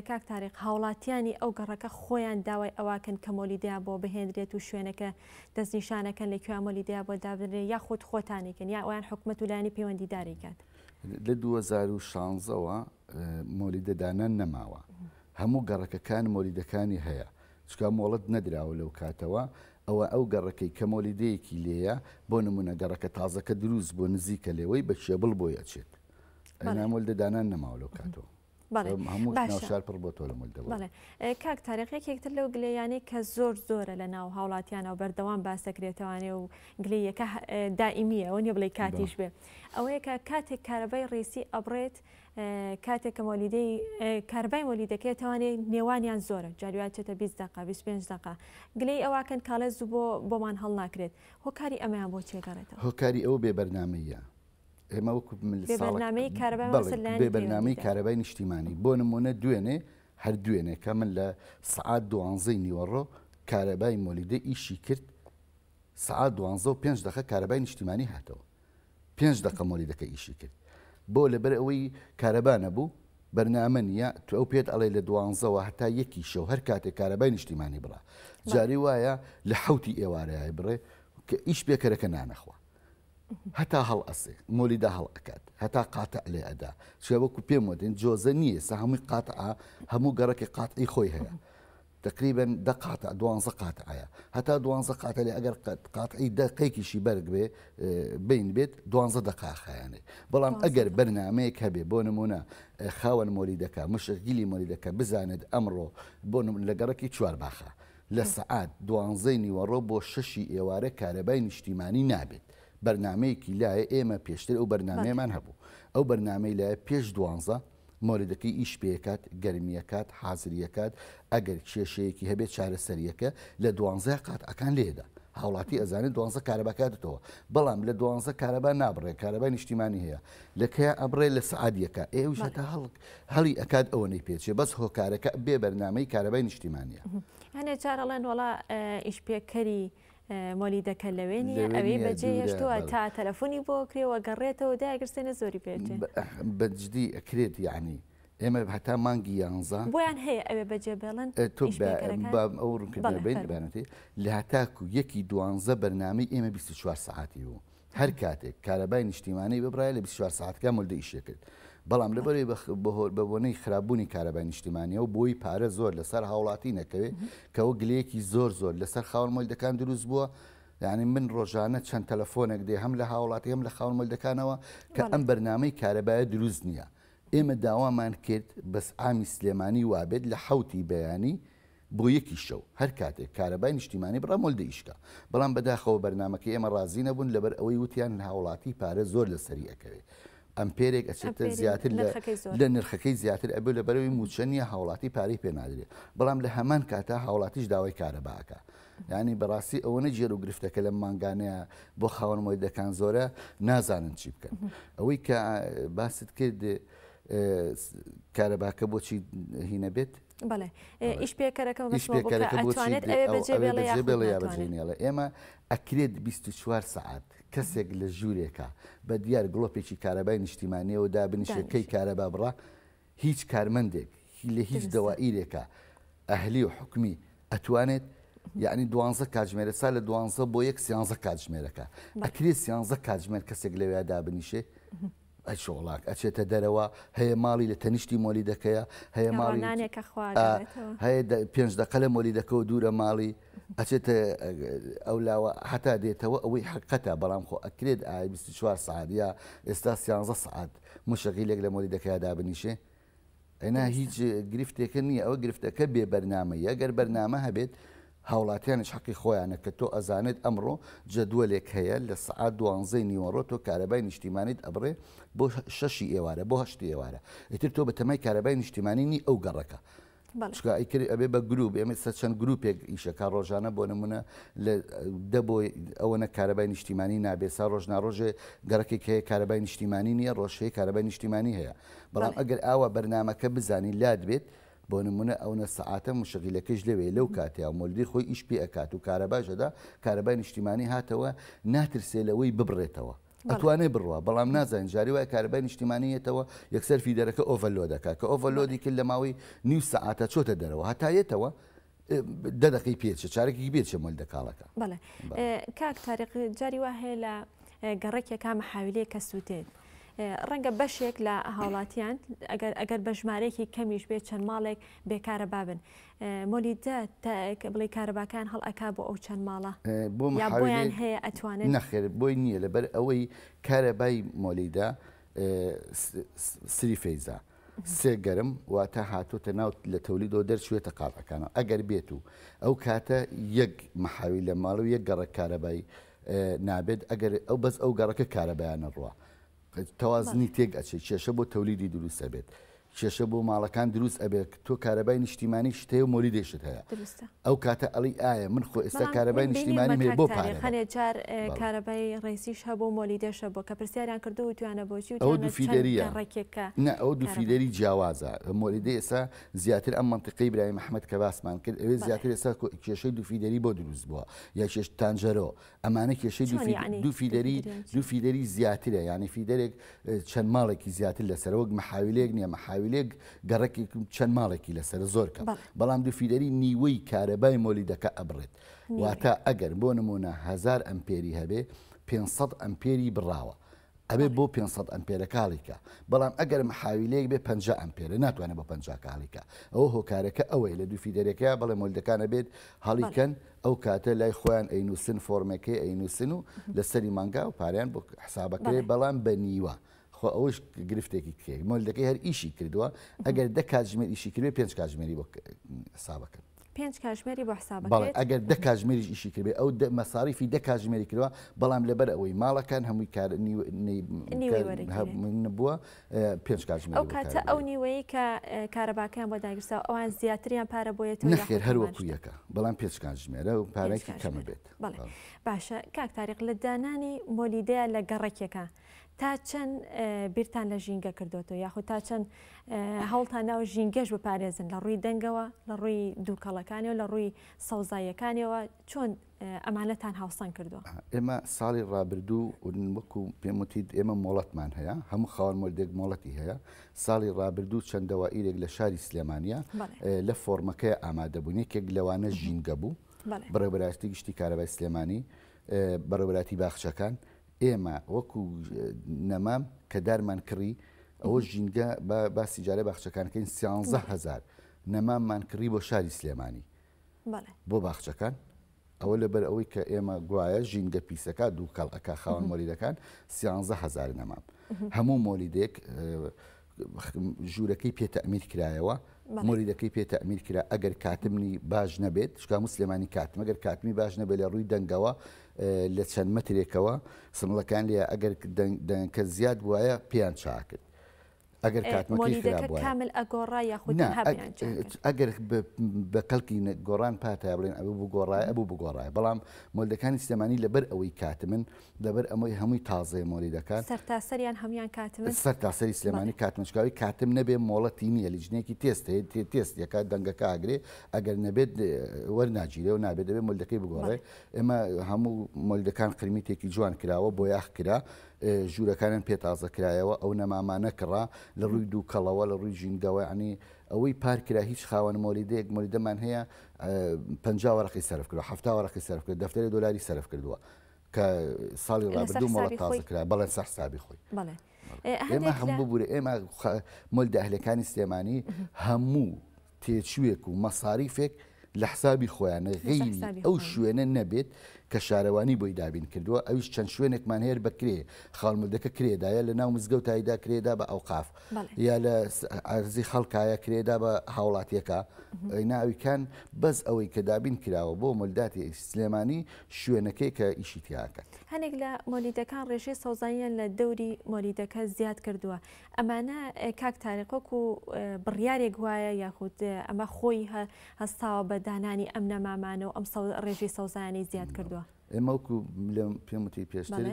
کاک تاریق هاوڵاتیانی ئەو گەڕەکە خۆیان داوای ئەواکەن کە مۆلیدەیان بۆ بهێنرێت و شوێنەکە دەستنیشانەکەن لە کوێ مۆلیدەیان بۆ دابنرێ یاخود خۆتانیکەن یا ئەویان حکومەت و لایەنی پەیوەندیداری کات؟ لە 2016 وە مۆلیدە دانان نەماوە هەموو گەڕەکەکان مۆلیدەکانی هەیە چکا مۆڵەت نەدراوە لەو کاتەوە ئەوە ئەو گەڕەکەی کە مۆلیدەیەکی لێیە بۆ نمونە گەڕەکە تازەکە دروست بۆ نزیکە لێوەی بە کێبڵ بۆی ئەچێت ئەنا مۆلدە دانان نەماوە لەو کاتەوە هەموو شار پڕ بۆ تۆ لە مۆلدە. بەڵێ کاک تاریق یەکێک تر لەو گلەیانەی کە زۆر زۆرە لە ناو هاوڵاتیانەوە بەردەوام باس دەکرێتەوانێ و گلەیەکە دائیمیە ئەوە نیە بڵێ کاتیش بێ ئەوەیە کە کاتێک کارەبای ڕیسی ئەبڕێت کاتێک کە مۆلیدەی کارەبای مۆلیدەکەی توانێ نێوانیان زۆرە جاریوان چێتە 20 دقە 25 دقە گلەی ئەوواکەن کاڵێ زوو بۆ بۆمان هەڵناکرێت هۆکاری ئەمەیان بۆ چێگەڕێتەوە؟ هۆکاری ئەو بێ بەرنامەیە ئێمە وەکو بەرنامەی کارەبای نیشتیمانی بۆ نمونە دوێنێ هەر دوێنێکە من لە سەعات دوانزەی نیوەڕۆ کارەبای مۆلیدە ئیشی کرد سەعات دوانزە و پێنج دەقە کارەبای نیشتیمانی هاتەوە پێنج دەقە مۆلیدەکە ئیشی کرد بۆ لەبەر ئەوەی کارەبا نەبوو بەرنامە نییە تو ئەو پێت ئەڵێ لە دوانزەوە هەتا یەکی شەو هەر کاتێک کارەبای نیشتیمانی بڕا جاری وایە لە حوتی ئێوارەیە بڕێ کە ئیش پێکەرەکە نانەخوا هەتا هەڵ ئەسێ مۆلیدە هەڵ ئەکات هەتا قاتع لێ ئەدا چێ وەکو پێم وتن جۆزە نییە سە هەمووی قاتعە هەموو گەڕەکی قاتعی خۆی هەیە تقریبا دە قاتع دوانزە قاتعەیە هەتا دوانزە قاتە لێ ئەگەر قاتعی دەقێکیشی بەرگ بێ بین بێت دوانزە دەقا خایانێ بەڵام ئەگەر بەرنمەیەک هەبێ بۆ نمونە خاوەن مۆلیدەکە مشغیلی مۆلیدەکە بزانێت ئەمڕۆ بۆ لە گەڕەکی چوار باخە لە سەعات دوانزەی نیوەڕۆ بۆ شەشی ئێوارە کارەبای نیشتیمانی نابێت. بەرنامەیەکی لایە ئێمە پێشتر ئەو بەرنامەیەمان هەبوو. ئەو بەرنامەی لایە پێش دوانزە مۆلیدەکەی ئیش پێکات، گەرمیەکات، حازریەکات، ئەگەر کێشەیەکی هەبێت چارەسەریەکە لە دوانزە قاتعەکان لێدا. هاوڵاتی ئەزانێت دوانزە کارەباکە هاتۆتەوە. بەڵام لە دوانزە کارەبا نابڕێ، کارەبای نیشتیمانی هەیە. لە کەیا ئەبڕێ لە سەعات یەکا. ئێ ئەویش هەتا هەڵک هەڵی ئەکات ئەوەنەی پێچێ بەس هۆکارەکە بێ بەرنامەی کارەبای نیشتیمانیە. هەنێ جار ئەڵێن وەڵا ئیشپێکەری مۆلیدەکە لەوێ نییە ئەوێی بەجێ هێشتووە تا تەلەفۆنی بۆ کرێ و گەڕێتەوە داگرسێنە زۆری پێچێ. بەجدی ئەکرێت یعنی ئێمە هەتا مانگی یانزە بۆیان هەیە ئەوێ بەجێ بێڵن تۆ ئەو ڕوونکردنەوە بین بانەتی لە هەتاکو یەکی دوانزە بەرنامەی ئێمە 24 سەعاتی بوو هەر کاتێک کارەبای نیشتیمانی ببڕایە لە 24 سەعاتەکە مۆلدە ئیشێ کرد بەڵام لەبەرەی بە بۆنەی خراپبوونی کارەبای نیشتیمانیەوە بۆی پارە زۆر لەسەر هاوڵاتی نەکەوێت کەەوە گلەیەکی زۆر زۆر لەسەر خاوەن مۆلدەکان دروست بووە یعنی من ڕۆژانە چەند تەلەفۆنێک دێ هەم لە هاوڵاتی هەم لە خاوەن مۆلدەکانەوە کە ئەم بەرنامەی کارەبایە دروست نییە ئێمە داوامان کرد بەس عامی سلێمانی وابێت لە حوتی بەیانی بۆ یەکی شەو هەر کاتێک کارەبای نیشتیمانی بڕا مۆلدە ئیشکا بەڵام بەداخەوە بەرنامەکەی ئێمە ڕازی نەبوون لەبەر ئەوەی وتیان هاوڵاتی پارە زۆر لەسەری ئەکەوێ ئەمپێرێک ئەچێتە زیاتر لە نرخەکەی زیاتر ئەبێ لەبەرەوەی موچە نییە هاوڵاتی پارەی پێ نادرێ بەڵام لە هەمان کاتا هاوڵاتیش داوای کارەبا ئەکا یعنی بەڕاستی ئەوەنە گێر و گرفتەکە لەم مانگانەیە بۆ خاوەن مۆلیدەکان زۆرە نازانن چی بکەن ئەوەی کە باست کرد کارەباکە بۆچی هینە بێت بەڵێ ئیش پێکەرەکە ئیش پێکەرەکە ئەتوانێت ئەوێ بەجێ بێڵێ یا بێڵێ یا بەجێ نێڵێ ئێمە ئەکرێت 24 سەعات کەسێک لە ژوورێکە بە دیار گڵۆپێکی کارەبای نیشتیمانیەوە دابنیشێ کەی کارەبا بڕا هیچ کارمەندێک لە هیچ دەوائیرێکە ئەهلی و حکومی ئەتوانێت یعنی دوانزە کاتژمێرە سا لە دوانزە بۆ یەک سیانزە کاتژمێرەکە ئەکرێت سیانزە کاتژمێر کەسێک لەوێ دابنیشێ ئەچۆڵاک ئەچێتە دەرەوە هەیە ماڵی لە تەنیشتی مۆلیدەکەیە هەیە ماڵی نانێکە خوارد هەیە پێنج دەقە لە مۆلیدەکەەوە دوورە ماڵی ئەچێتە ئەو لاوە هەتا دێتەوە ئەوەی حقەتە بەڵام خۆ ئەکرێت ئای 24 سعات یا ئێستا 13 سعات مشغیلێک لە مۆلیدەکەیا دابنیشێ ئەنا هیچ گرفتێکە نییە ئەوە گرفتەکە بێ بەرنامەیە گەر بەرنامە هەبێت هاوڵاتیانیش حەقی خۆیانە کە تۆ ئەزانێت ئەمڕۆ جەدوەلێک هەیە لە سەعات دوانزەی نیوەڕۆ تۆ کارەبای نیشتیمانیت ئەبڕێ بۆ شەشی ئێوارە بۆ هەشتی ئێوارە ئیتر تۆ بەتەمای کارەبای نیشتیمانی نی ئەو گەڕەکە چکا ئیتر ئەبێ بە گروپ ئێمە سە چەند گروپێک ئیشەکە ڕۆژانە بۆ نمونە لە دە بۆ ئەوەنە کارەبای نیشتیمانی نابێ سا ڕۆژ ناڕۆژێ گەڕەکێک هەیە کارەبای نیشتیمانی نییە ڕۆژ هەیە کارەبای نیشتیمانی هەیە بەڵام ئەگەر ئاوا بەرنامەکە بزانی لات بێت بۆ نمونە ئەونە سەعاتە موشەغیلەکەیش لەوێ لەو کاتەیا مۆلدی خۆی ئیش پێ ئەکات و کارەباش ئەدا کارەبای نیشتیمانی هاتەوە ناترسێ لەوەی ببڕێتەوە ئەتوانێ بڕوا بەڵام نازانین جاری وایە کارەبای نیشتیمانی یەتەوە یەکسەر feeder ەکە overload ئەکا کە overload ی کرد لە ماوەی نیو سەعاتە چۆتە دەرەوە هەتا یەتەوە دە دەقەی پێچێ چارەکێکی پێچێ مۆلدە کاڵەکە. بەڵێ کاک تاریق جاری وا هەیە لە گەڕەکێکا مەحاویلەیەک کە سووتێت ڕەنگە بەشێک لە هاوڵاتیان ئەگەر ئەگەر بە ژمارەیەکی کەمیش بێت چەند ماڵێک بێکارەبا بن مۆلیدە بڵێ کارەباکان هەڵ ئەکا بۆ ئەو چەند ماڵە بۆ بۆیان هەیە ئەتوانن نەخێر بۆی نییە لەبەر ئەوەی کارەبای مۆلیدە سری فەیزە سێ گەرم واتە هاتۆتە ناو لە تەولیدەوە دەرچوێتە قاڵەکانەوە ئەگەر بێت و ئەو کاتە یەک مەحاوی لە ماڵ و یەک گەڕک کارەبای نابێت ئەگەر ئەو بەس ئەو گەڕەکە کارەبایان نەڕوا تەوازنی تێک ئەچێت کێشە بۆ تەولیدی دروست ئەبێت. کێشە بۆ ماڵەکان دروست ئەبێت تۆ کارەبای نیشتیمانیشت هەیە و مۆلیدەیشت هەیە ئەو کاتە ئەڵی ئایا من خۆ ئێستا کارەبای نیشتیمانیم هەیە بۆ پارە هەنێ جار کارەبای ڕێسیش هەبوو مۆلیدەش هەبوو کە پرسیاریان کردو وتویانە بۆچی ئەو دوو feeder یە ڕێکێکە نە ئەو دوو feeder ی جیاوازە مۆلیدە ئێستا زیاتر ئەم مەنتیقەی برایم ئەحمەد کە باسمان کرد ئەوێ زیاتر ئێستا کێشەی دوو feeder ی بۆ دروست بووە یا کێش تانجەرۆ ئەمانە کێشەی دوو feeder ی دوو feeder ی زیاترە یعنی feeder ێک چەند ماڵێکی زیاتر لەسەر وەک محاویلێک نییە محاویلێک گەڕێکی چەند ماڵێکی لەسەر زۆر کەم بەڵام دوو feeder ی نیوەی کارەبای مۆلیدەکە ئەبڕێت واتە ئەگەر بۆ نمونە هزار ئەمپێری هەبێ 500 ئەمپێری بڕاوە ئەبێ بۆ 500 ئەمپێرەکە هەڵیکا بەڵام ئەگەر محاویلەیەک بێ 50 ئەمپێرە ناتوانێت بۆ 50 هەڵیکا ئەوە هۆکارەکە ئەوەیە لە دوو feeder ەکە بەڵێ مۆلدەکان ئەبێت هەڵیکەن ئەو کاتە لای خۆیان ئەینوسن فۆرمەکەی ئەینوسن و لەسەری مانگا و پاریان بۆ حسابەکەی بەڵام بە نیوە خۆ ئەوش گرفتێکی کرێ مۆلدەکەی هەر ئیشی کردووە ئەگەر دە کاتژمێر ئیشی کردێ پێنج کاتژمێری بۆ حسابەکەن. پێنج کاژمێری بۆ حساب بەڵێ ئەگەر دە کاژمێریش ئیشی کردبێ ئەو مەساریفی دە کاژمێری کردوە بەڵام لەبەر ئەوەی ماڵەکان هەمووی کار بووە پێنج کاژمێر ئەو کاتە ئەو نیوەی کە کارەباکەیان بۆ داگیرسا ئەوان زیاتریان پارە بۆیەتەوە نەخێر هەر وەکو یەکە بەڵام پێنج کاتژمێرە و پارێکی کەمە بێت باشە کاک تاریق لە دانانی مۆلیدەیە لە گەڕەکێکە تا چەند بیرتان لە ژینگە کردۆتەوە یاخود تا چەند هەوڵتان ناوە ژینگەش بپارێزن لە ڕووی دەنگەوە لە ڕووی دووکەڵەکانیەوە لە ڕووی سەوزاییەکانیەوە چۆن ئەمانەتان هاوسەنگ کردووە؟ ئێمە ساڵی ڕابردوو وەکو پێم وتیت ئێمە مۆڵەتمان هەیە هەموو خاوەن مۆلدێک مۆڵەتی هەیە ساڵی ڕابردوو چەند دەوائیرێک لە شاری سلێمانە لە فۆرمەکەی ئامادەبوون یەکێک لەوانە ژینگە بوو بەڕێوەبەرایەتی گشتی کارەبای سلێمانی بەڕێوەبەرایەتی باخچەکان ئێمە وەکو نەمام کە دارمان کڕی ئەوە ژینگە باسی جارێ باخچەکانکەین 13هزار نەماممان کڕی بۆ شاری سلێمانی بۆ باخچەکان ئەوە لەبەر ئەوەی کە ئێمە گوایە ژینگە پیسەکە دووکەڵ ئەک خاوەن مۆلیدەکان 13هزار نەمام هەموو مۆلیدێک ژوورەکەی پێ تەئمیر کرایەوە مۆلیدەکەی پێ تەئمیر کرا ئەگەر کاتمنی باش نەبێت چکا مسلمانی کاتم ئەگەر کاتمی باش نەبێت لە ڕووی دەنگەوە لە چەند مەترێکەوە سمڵەکان لێ ئەگەر دەنگەکە زیاد بواە پێیان چاکرد ئەگەر کاتمەکەی خراپ بوایە کامل ئەگۆڕا یاخود ئەگەر بە کەڵکی گۆڕان پاتای بڵێن ئەبوو بگۆڕای ئەبوو بگۆڕای بەڵام مۆلدەکانی سلێمانی لەبەر ئەوەی کاتمن لەبەر ئەمەی هەمووی تازەیە مۆلیدەکان. سەرتاسەریان هەموویان کاتمن؟ سەرتاسەری سلێمانی کاتمن چونکە ئەوەی کاتم نەبێ مۆڵەتی نییە لیژنەیەکی تێست هەیە تێست دەکات دەنگەکە ئەگرێ ئەگەر نەبێت وەرناگیرێ و نابێت دەبێت مۆلیدەکەی بگۆڕێ ئێمە هەموو مۆلیدەکان قرمیتێکی جوان کراوە بۆیاخ کرا ژوورەکانیان پێ تازە کرایەوە ئەو نەمامانە کڕا لە ڕووی دووکەڵەوە لە ڕووی ژینگەوە یعنی ئەوەی پار کرا هیچ خاوەن مۆلیدەیەک مۆلیدەمان هەیە 50 وەرەقی سەرف کردووە 70 وەرەقی سەرف کرد دەفتەری دۆلاری سەرف کردووە کە ساڵی ڕابردوو مۆڵەت تازە کرا بەڵێ سەر حسابی خۆی ئێمە هەم ببوورە ئێمە مۆلدە ئەهلەکانی سلێمانی هەموو تێچووێک و مەساریفێک لە حسابی خۆیانە غەیری ئەو شوێنە نەبێت کە شارەوانی بۆی دابین کردووە ئەویش چەند شوێنێکمان هەیە بە کرێ خاڵمردەکە کرێدایە لە ناو مزگەوتایدا کرێدا بە ئەوقاف یا لە ئەرزی خەڵکایە کرێدا بە هاوڵاتیەکە ناویکان بەس ئەوەی کە دابین کراوە بۆ مۆلداتی سلێمانی شوێنەکەی کە ئیشی تیاکات. هەنێک لە مۆلیدەکان ڕێژەی سەوزاییان لە دەوری مۆلیدەکە زیاد کردووە ئەمانە کاک تاریق وەکو بڕیارێک وایە یاخود ئەمە خۆی هەستاوە بە دانانی ئەم نەمامانە و ئەم ڕێژەی سەوزایانەی زیاد کردووە؟ ئێمە وەکو پێم وتی پێشتر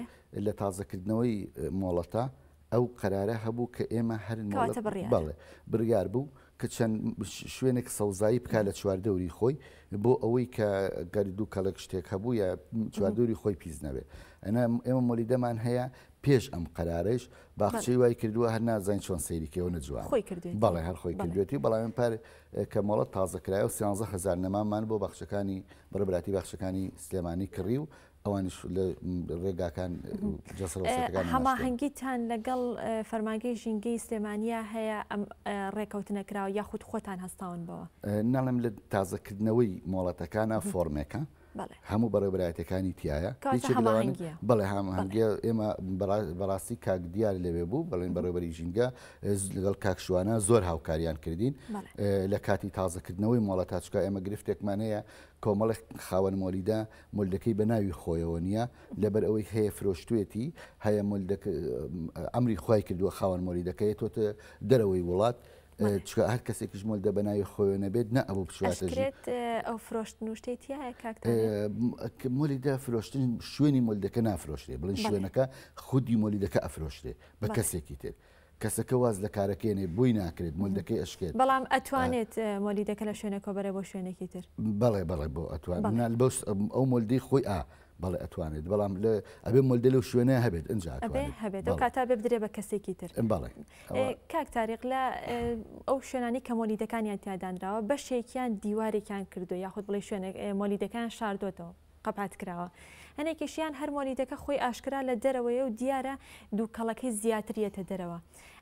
لە تازەکردنەوەی مۆڵەتە ئەو قەرارە هەبوو کە ئێمە هەر مۆڵەت بەڵێ بڕیار بوو کە چەند شوێنێک سەوزایی بکات لە چواردەوری خۆی بۆ ئەوەی کە گەر دوو کەڵک شتێک هەبوو یا چواردەوری خۆی پیس نەبێت ئەنا ئێمە مۆلیدەمان هەیە پێش ئەم قەرارەش باخچەی وای کردووە هەر نازانین چۆن سەیری کەوە نەجوان خۆی کردوێتی بەڵێ هەر خۆی کردوێتی بەڵام پار کە مۆڵەت تازە کرایەوە 13 هزار نەمامان بۆ باخچەکانی بەڕێوەبەرایەتی باخچەکانی سلێمانی کڕی و ئەوانیش لە ڕێگاکان جەسەرەکان. هەماهەنگیتان لەگەڵ فەرمانگەی ژینگەی سلێمانیا هەیە ئەم ڕێکەوتنە کراوە یاخود خۆتان هەستاون بەوە؟ ناڵێم لە تازەکردنەوەی مۆڵەتەکانە فۆرمێکە هەموو بەڕێوەبەرایەتیەکانی تیایە بەڵێ هەماهەنگیە ئێمە بەڕاستی کاک دیار لەوێ بوو بەڵێن بەڕێوەبەری ژینگە لەگەڵ کاک شوانە زۆر هاوکاریان کردین لە کاتی تازەکردنەوەی مۆڵەتە چکا ئێمە گرفتێکمان هەیە کۆمەڵێک خاوەن مۆلیدە مۆلدەکەی بە ناوی خۆیەوە نییە لەبەر ئەوەی هەیە فرۆشتوێتی هەیە مۆلدەکە ئەمری خوای کردووە خاوەن مۆلیدەکەی تۆتە دەرەوەی وڵات. چونکە هەر کەسێکیش مۆلدە بە ناوی خۆیەوە نەبێت نە ئەبوو بچواتە ژوور. ئەشکرێت ئەو فرۆشتن و شتەی تیایە کاک تاریق؟ مۆلیدە فرۆشتن شوێنی مۆلیدەکە نافرۆشرێ بڵێن شوێنەکە خودی مۆلیدەکە ئەفرۆشرێ بە کەسێکی تر. کەسەکە واز لە کارەکەی نێ بۆی ناکرێت مۆلدەکەی ئەشکێت. بەڵام ئەتوانێت مۆلیدەکە لە شوێنێکەوە بەرێ بۆ شوێنێکی تر؟ بەڵێ بەڵێ بۆ ئەتوان ئەو مۆلدەی خۆی ئا بەڵێ ئەتوانێت بەڵام لە ئەبێ مۆلدە لەو شوێنە هەبێت ئینجا ئەبێ هەبێت ئەو کاتە بێ بدرێ بە کەسێکی تر. بەڵێ کاک تاریق لە ئەو شوێنانی کە مۆلیدەکانیان تیا دانراوە بەشێکیان دیوارێکیان کردو یاخود بڵێ شوێنێک مۆلیدەکان شاردۆتەوە قەپات کراوە هەنێکیشیان هەر مۆلیدەکە خۆی ئاشکرا لە دەرەوەیە و دیارە دووکەڵەکەی زیاتر یەتە دەرەوە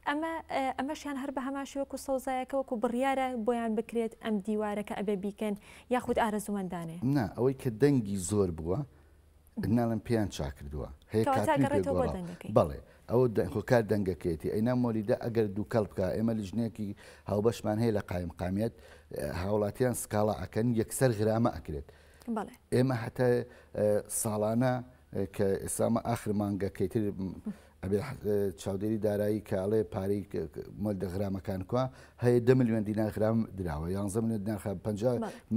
ئەمە ئەمەشیان هەر بە هەمان شێوە وەکو سەوزایەکە وەکو بڕیارە بۆیان بکرێت ئەم دیوارەکە ئەبێ بیکەن یاخود ئارەزوومەندانەیە؟ نا ئەوەی کە دەنگی زۆر بووە ناڵێم پێیان چاکردووە هەیە کەواتە کاتنی پێ ئەگەڕێتەوە بۆ گۆڕاوە دەنگەکەی. بەڵێ ئەوە هۆکار دەنگەکەیەتی ئەینا مۆلیدە ئەگەر دووکەڵ بکا ئێمە لیژنەیەکی هاوبەشمان هەیە لە قایمقامیەت هاوڵاتیان سکاڵا ئەکەن یەکسەر غرامە ئەکرێت بەڵێ. ئێمە هەتا ساڵانە کە ئێستا ئاخر مانگەکەی تر ئەبێ چاودێری دارایی کە ئەڵێ پارەی مۆلدە غرامەکان کوا هەیە دە ملیۆن دینار غرام دراوە یانزە ملیۆن دینار خرام پ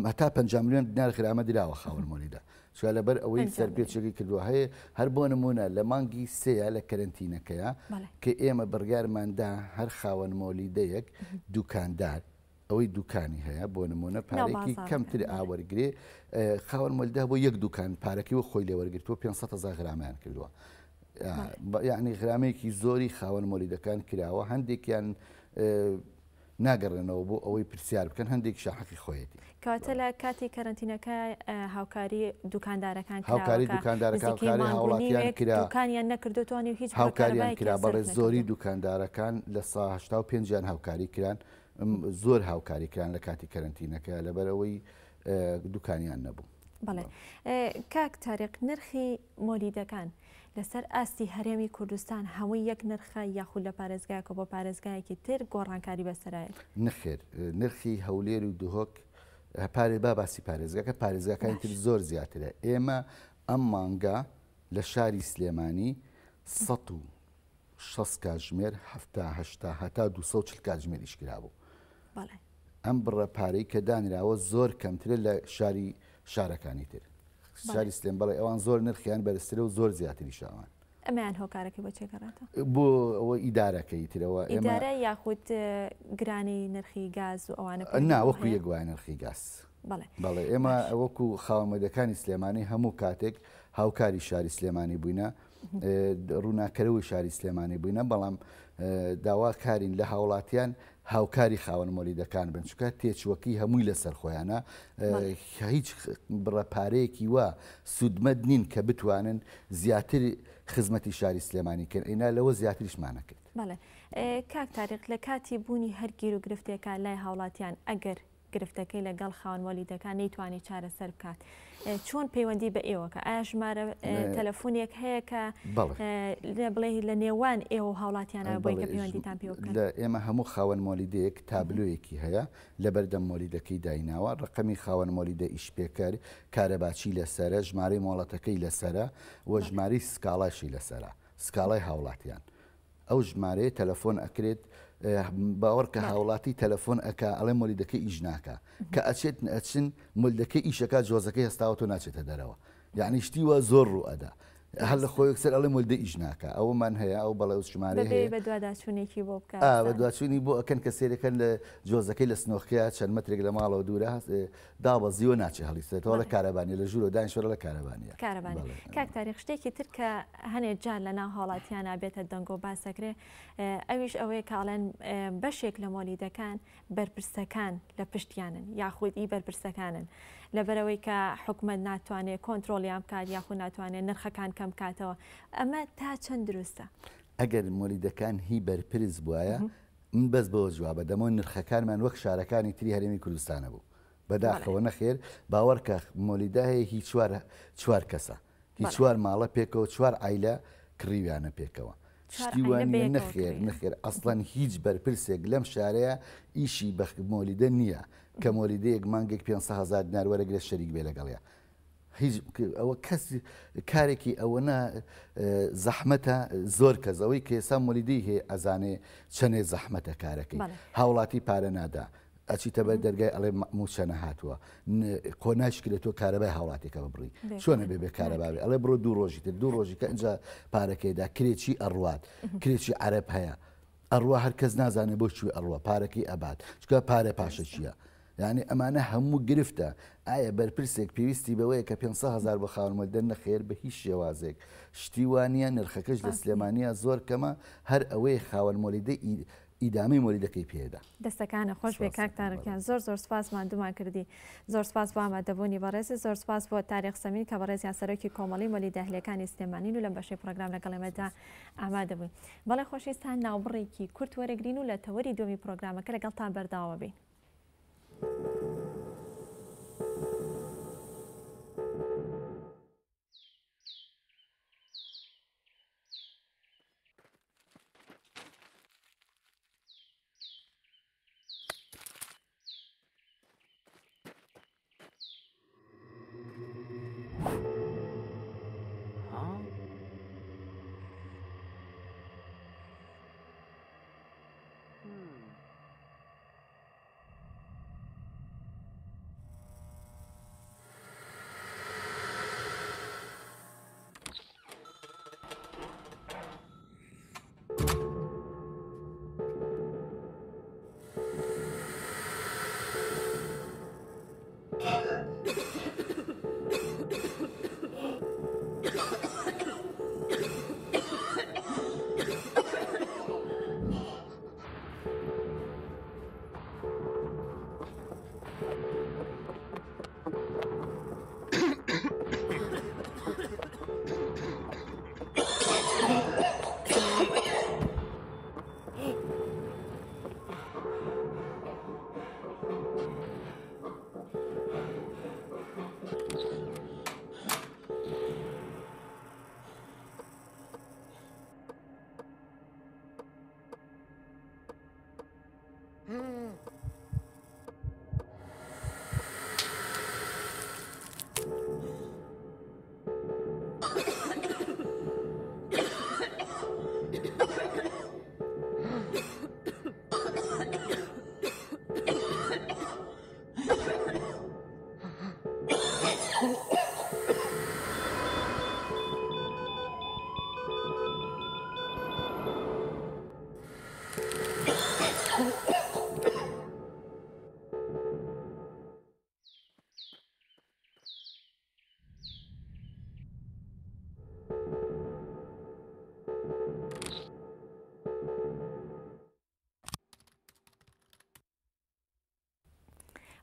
هەتا پ ملیۆن دینار غرامە دراوە خاوەن مۆلیدە چوە لەبەر ئەوەی سەرپێچێکی کردووە هەیە هەر بۆ نمونە لە مانگی سێە لە کەرنتینەکەیە کە ئێمە بڕیارماندا هەر خاوەن مۆلیدەیەک دوکاندار ئەوەی دوکانی هەیە بۆ نمونە پارێکی کەمتر ئاوەرگێ خاوەن مۆلدا بۆ یەک دوکان پارەکەی و خۆی لێوەرگتووە 500 هزار غرامیان کردووە یعنی غرامێکی زۆری خاوەن مۆلیدەکان کراوە هەندێکیان ناگەڕێنەوە بۆ ئەوەی پرسیار بکەن هەندێک شاحقی خۆیەتی. کەواتە لە کاتی کەرەنتینەکە هاوکاری دوکاندارەکان هاوکاری دوکاندارەکان هاوکاری هاوڵاتیان کرا دوکانیان نەکردوتوانی هیچ هاوکاریان کرا بەڵێ زۆری دوکاندارەکان لە سا 85یان هاوکاری کران زۆر هاوکاری کران لە کاتی کەرەنتینەکە لەبەرئەوەی دوکانیان نەبوو. بەڵێ کاک تاریق نرخی مۆلیدەکان لەسەر ئاستی هەرێمی کوردستان هەمووی یەک نرخە یاخود لە پارێزگایەکەوە بۆ پارێزگایەکی تر گۆڕانکاری بەسەرایە؟ نەخێر نرخی هەولێر و دهۆک پارێ با باسی پارێزگاکە پارێزگاکانی تر زۆر زیاترە ئێمە ئەم مانگە لە شاری سلێمانی 160 کاتژمێر 70 هەشتا هەتا 240 کاتژمێر ئیش کرابوو ئەم بڕە پارەی کە دانراوە زۆر کەمترە لە شاری شارەکانی تر شاری سلێم بەڵێ ئەوان زۆر نرخیان بەرزترە و زۆر زیاتریشە ئەوان. ئەمەیان هۆکارەکەی بۆ چێ گەڕێتەوە؟ بۆ ئەوە ئیدارەکەی ترەوە ئێمە ئیدارە یاخود گرانی نرخی گاز و ئەوانە نا وەکو یەک وایە نرخی گاز. بەڵێ. بەڵێ ئێمە وەکو خاوەن سلێمانی هەموو کاتێک هاوکاری شاری سلێمانی بووینە ڕووناکەرەوەی شاری سلێمانی بووینە بەڵام داواکارین لە هاوڵاتیان هاوکاری خاوەن مۆلیدەکان بن چونکە تێچووەکەی هەمووی لەسەر خۆیانە هیچ بڕە پارەیەکی وا سوودمەند نین کە بتوانن زیاتر خزمەتی شاری سلێمانی کەن ئینا لەوە زیاتریشمانە کرد. بەڵێ کاک تاریق لە کاتی بوونی هەر گیروگرفتێکا لای هاوڵاتیان ئەگەر گرفتەکەی لەگەڵ خاوەن مۆلیدەکان نەیتوانی چارەسەر بکات چۆن پەیوەندی بە ئێوە کە ئایا ژمارە تەلەفۆنێک هەیە کە بڵێ لە نێوان ئێوە و هاوڵاتیانە بۆی کە پەیوەندیتان پێوە بکەن؟ لە ئێمە هەموو خاوەن مۆلیدەیەک تابلۆیەکی هەیە لەبەردەم مۆلیدەکەی دایناوە ڕقەمی خاوەن مۆلیدە ئیشپێکەر کارەباچی لەسەرە ژمارەی مۆڵەتەکەی لەسەرە و ژمارەی سکاڵاشی لەسەرە سکاڵای هاوڵاتیان ئەو ژمارەیە تەلەفۆن ئەکرێت باوەڕکە هاوڵاتی تەلەفۆن ئەکا ئەڵێ مۆلیدەکە ئیش ناکا کە ئەچێت ئەچن مۆلیدەکە ئیشەکە جۆزەکەی هەستاوەتەوە ناچێتە دەرەوە یعنی شتی وا زۆر ڕوو ئەدا هەر لە خۆی یەکسەر ئەڵێ مۆلیدە ئیش ناکا ئەوەمان هەیە ئەو بەڵێ ئەو ژمارەیە هەیە بەدواداچوونێکی بۆ بکە بەدواچوونی بۆ ئەکەن کە سێرەکەن لە جۆزەکەی لە سنۆخەیە چەند مەترێک لە ماڵەوە دوورە دابەزیوە ناچێ هەڵیسێتەوە لە کارەبانیە لە ژوورەوە دانیشتوە لە کارەبانیە. کارەبانی کاک تاریق شتێکی تر کە هەنێ جار لە ناو هاوڵاتیانا بێتە دەنگۆ باس دەکرێ ئەویش ئەوەیە کە ئەڵێن بەشێک لە مۆلیدەکان بەرپرسەکان لە پشتیانن یاخود ئی بەرپرسەکانن لەبەرەوەی کە حکومەت ناتوانێت کۆنترۆڵیان بکات یاخود ناتوانێت نرخەکان کەم بکاتەوە ئەمە تا چەند دروستە؟ ئەگەر مۆلیدەکان هی بەرپرس بوایە من بەس بەوە جوابە دەمەوە نرخەکانمان وەک شارەکانی تری هەرێمی کوردستانە بوو بەداخەوە نەخێر باوەڕکە مۆلیدە هەیە هی چوار چوار کەسە هی چوار ماڵە پێکەوە چوار عیلە کڕیویانە پێکەوە شتی وا نییە نەخێر نەخێر ئەسڵەن هیچ بەرپرسێک لەم شارەیە ئیشی بە مۆلیدە نییە کە مۆلیدەیەک مانگێک 500 هزار دینار وەرەگرێت شەریک بێ لەگەڵیا. هیچ ئەوە کەس کارێکی ئەوەنە زەحمەتە زۆر کەس ئەوەی کە ئێستا مۆلیدەی هەیە ئەزانێ چەنێ زەحمەتە کارەکەی هاوڵاتی پارە نادا ئەچیتە بەر دەرگای ئەڵێ موچە نەهاتووە قۆ ناشکرێت تۆ کارەبای هاوڵاتێکە ببڕی چۆنە بێ بێ کارەباوی ئەڵێ بڕۆ دوو ڕۆژی تر دوو ڕۆژی کە ئینجا پارەکەیدا کرێچی ئەڕوات کرێچی عەرەب هەیە ئەڕوا هەر کەس نازانێ بۆ کوێ ئەڕوا پارەکەی ئەبات چکە پارە پاشە چییە یعنی ئەمانە هەموو گرفتە ئایا بەرپرسێک پێویستی بەوەیە کە 500 هزار بۆ خاوەن مۆلیدە نەخێر بە هیچ شێوازێک شتی وانە نرخەکەش لە سلێمانیا زۆر کەمە هەر ئەوەی خاوەن مۆلیدە ئیدامەی مۆلیدەکەی پێدا. دەستەکانت خۆش بێ کاک تارق گیان زۆر زۆر سوپاس ماندوومان کردی زۆر سوپاس بۆ ئامادەبوونی بەڕێزت زۆر سوپاس بۆ تاریق سەمین کە بەڕێزیان سەرۆکی کۆمەڵی مۆلیدە ئەهلیەکانی سلێمانین و لەم بەشەی پڕۆگرام لەگەڵ ئێمەدا ئامادەبووین بەڵێ خۆشەویستان ناوبڕێکی کورت وەرەگرین و لە تەوەری دووەمی پڕۆگرامەکە لەگەڵتان بەردەوامە بین.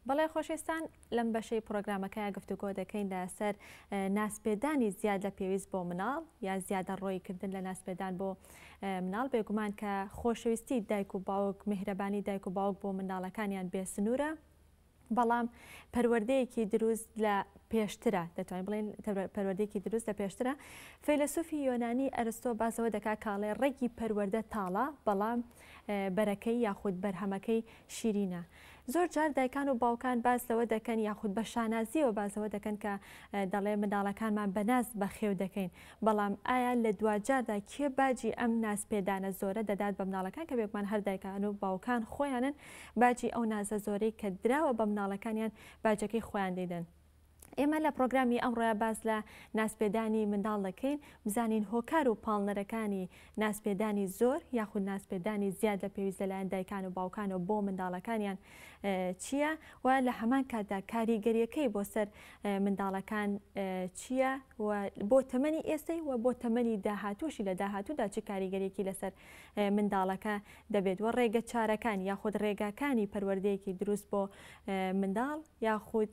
بەڵێ خۆشەویستان لەم بەشەی پرۆگرامەکەیا گفتوگۆ دەکەین لەسەر ناسپێدانی زیاد لە پێویست بۆ مناڵ یا زیادە ڕۆیکردن لە ناسپێدان بۆ مناڵ بێگومان کە خۆشەویستی دایک و باوک میهرەبانی دایک و باوک بۆ منداڵەکانیان بێسنوورە بەڵام پەروەردەیەکی دروست لە پێشترە دەتوانین بڵێن پەروەردەیەکی دروست لە پێشترە فەیلەسوفی یۆنانی ئەرستۆ باسەوە دەکا کاڵێ ڕێکی پەروەردە تاڵە بەڵام بەرەکەی یاخود بەرهەمەکەی شیرینە. زۆر جار دایکان و باوکان باس لەوە دەکەن یاخود بە شانازیەوە باس لەوە دەکەن کە دەڵێ منداڵەکانمان بە ناز بەخێو دەکەین بەڵام ئایا لە دواجاردا کێ باجی ئەم ناز پێدانە زۆرە دەدات بە مناڵەکان کە بێگومان هەر دایکان و باوکان خۆیانن باجی ئەو نازە زۆرەی کە دراوە بە مناڵەکانیان باجەکەی خۆیان دەیدەن. ئێمە لە پرۆگرامی ئەمڕۆیا باس لە نازپێدانی منداڵ دەکەین، بزانین هۆکار و پاڵنەرەکانی نازپێدانی زۆر یاخود نازپێدانی زیاد لە پێویست لەلایەن دایکان و باوکانەوە بۆ منداڵەکانیان چییە و لە هەمان کاتدا کاریگەریەکەی بۆ سەر منداڵەکان چییە و بۆ تەمەنی ئێستەی و بۆ تەمەنی داهاتووشی لە داهاتوودا چ کاریگەریەکی لەسەر منداڵەکە دەبێت و ڕێگە چارەکان یاخود ڕێگاکانی پەروەردەیەکی دروست بۆ منداڵ یاخود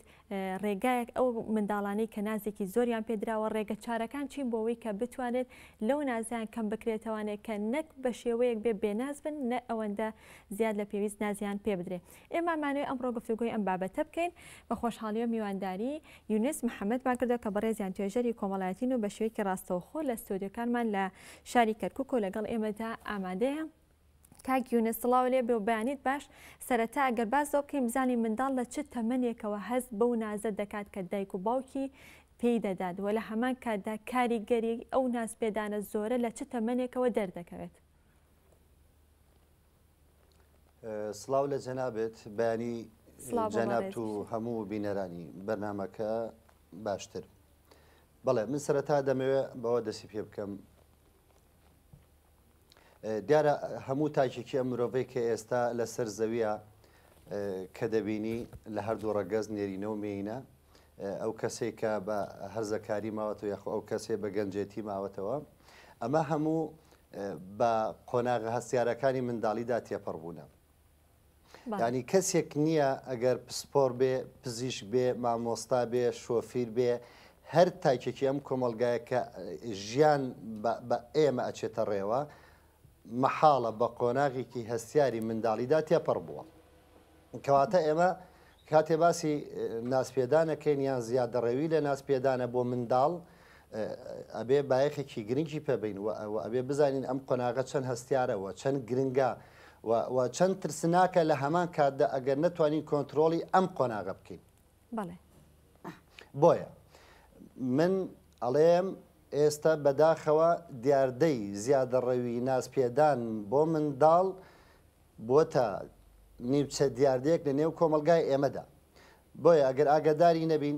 ڕێگایەک ئەو منداڵانەی کە نازێکی زۆریان پێدراوە ڕێگە چارەکان چین بۆ ئەوەی کە بتوانرێت لەو نازیان کەم بکرێتەوانێ کە نەک بە شێوەیەک بێ بێناز بن نە ئەوەندە زیاد لە پێویست نازیان پێ بدرێ ئێمە مانەوێ ئەمڕۆ گفتوگۆی ئەم بابەتە بکەین بە خۆشحاڵیەوە میوانداری یونس محەمەدمان کردوە کە بەڕێزیان توێژەری کۆمەڵایەتین و بە شێوەیەکی ڕاستەوخۆ لە ستۆدیۆکانمان لە شاری کەرکوک و لەگەڵ ئێمەدا ئامادەیە. کاک یونس سڵاو لێ بێ و بەیانیت باش، سەرەتا ئەگەر باس لەوە بکەین بزانین منداڵ لە چ تەمەنێکەوە هەست بەو نازە دەکات کە دایک و باوکی پێی دەدات و لە هەمان کاتدا کاریگەری ئەو نازپێدانە زۆرە لە چ تەمەنێکەوە دەردەکەوێت؟ سڵاو لە جەنابت، بەیانی جەنابت و هەموو بینەرانی بەرنامەکە باشتر. بەڵێ من سەرەتا دەمەوێت بەوە دەستی پێ بکەم دیارە هەموو تاکێکی ئەم مرۆڤەی کە ئێستا لەسەر زەویە کە دەبینی لە هەردوو ڕەگەز نێرینە و مێینە ئەو کەسێک کە بە هەرزەکاری ماوەتەوە یاخۆ ئەو کەسێ بە گەنجێتی ماوەتەوە ئەمە هەموو بە قۆناغە هەستیارەکانی منداڵیدا تێپەڕ بوونە. یانی کەسێک نییە ئەگەر پسپۆر بێ، پزیشک بێ، مامۆستا بێ، شۆفیر بێ، هەر تاکێکی ئەم کۆمەڵگایە کە ژیان بە ئێمە ئەچێتە ڕێوە، مەحاڵە بە قۆناغێکی هەستیاری منداڵیدا تێپەڕ بووە. کەواتە ئێمە کاتێ باسی نازپێدانەکەین یان زیادەڕەوی لە نازپێدانە بۆ منداڵ، ئەبێ بایەخێکی گرنگی پێ بەین و ئەبێ بزانین ئەم قۆناغە چەند هەستیارە و چەند گرنگە و چەند ترسناکە لە هەمان کاتدا ئەگەر نەتوانین کۆنترۆڵی ئەم قۆناغە بکەین. بەڵێ. بۆیە من ئەڵێم ئێستا بەداخەوە دیاردەی زیادەڕەوی نازپێدان بۆ منداڵ بووەتە نیمچە دیاردەیەک لە نێو کۆمەڵگای ئێمەدا. بۆیە ئەگەر ئاگاداری نەبین،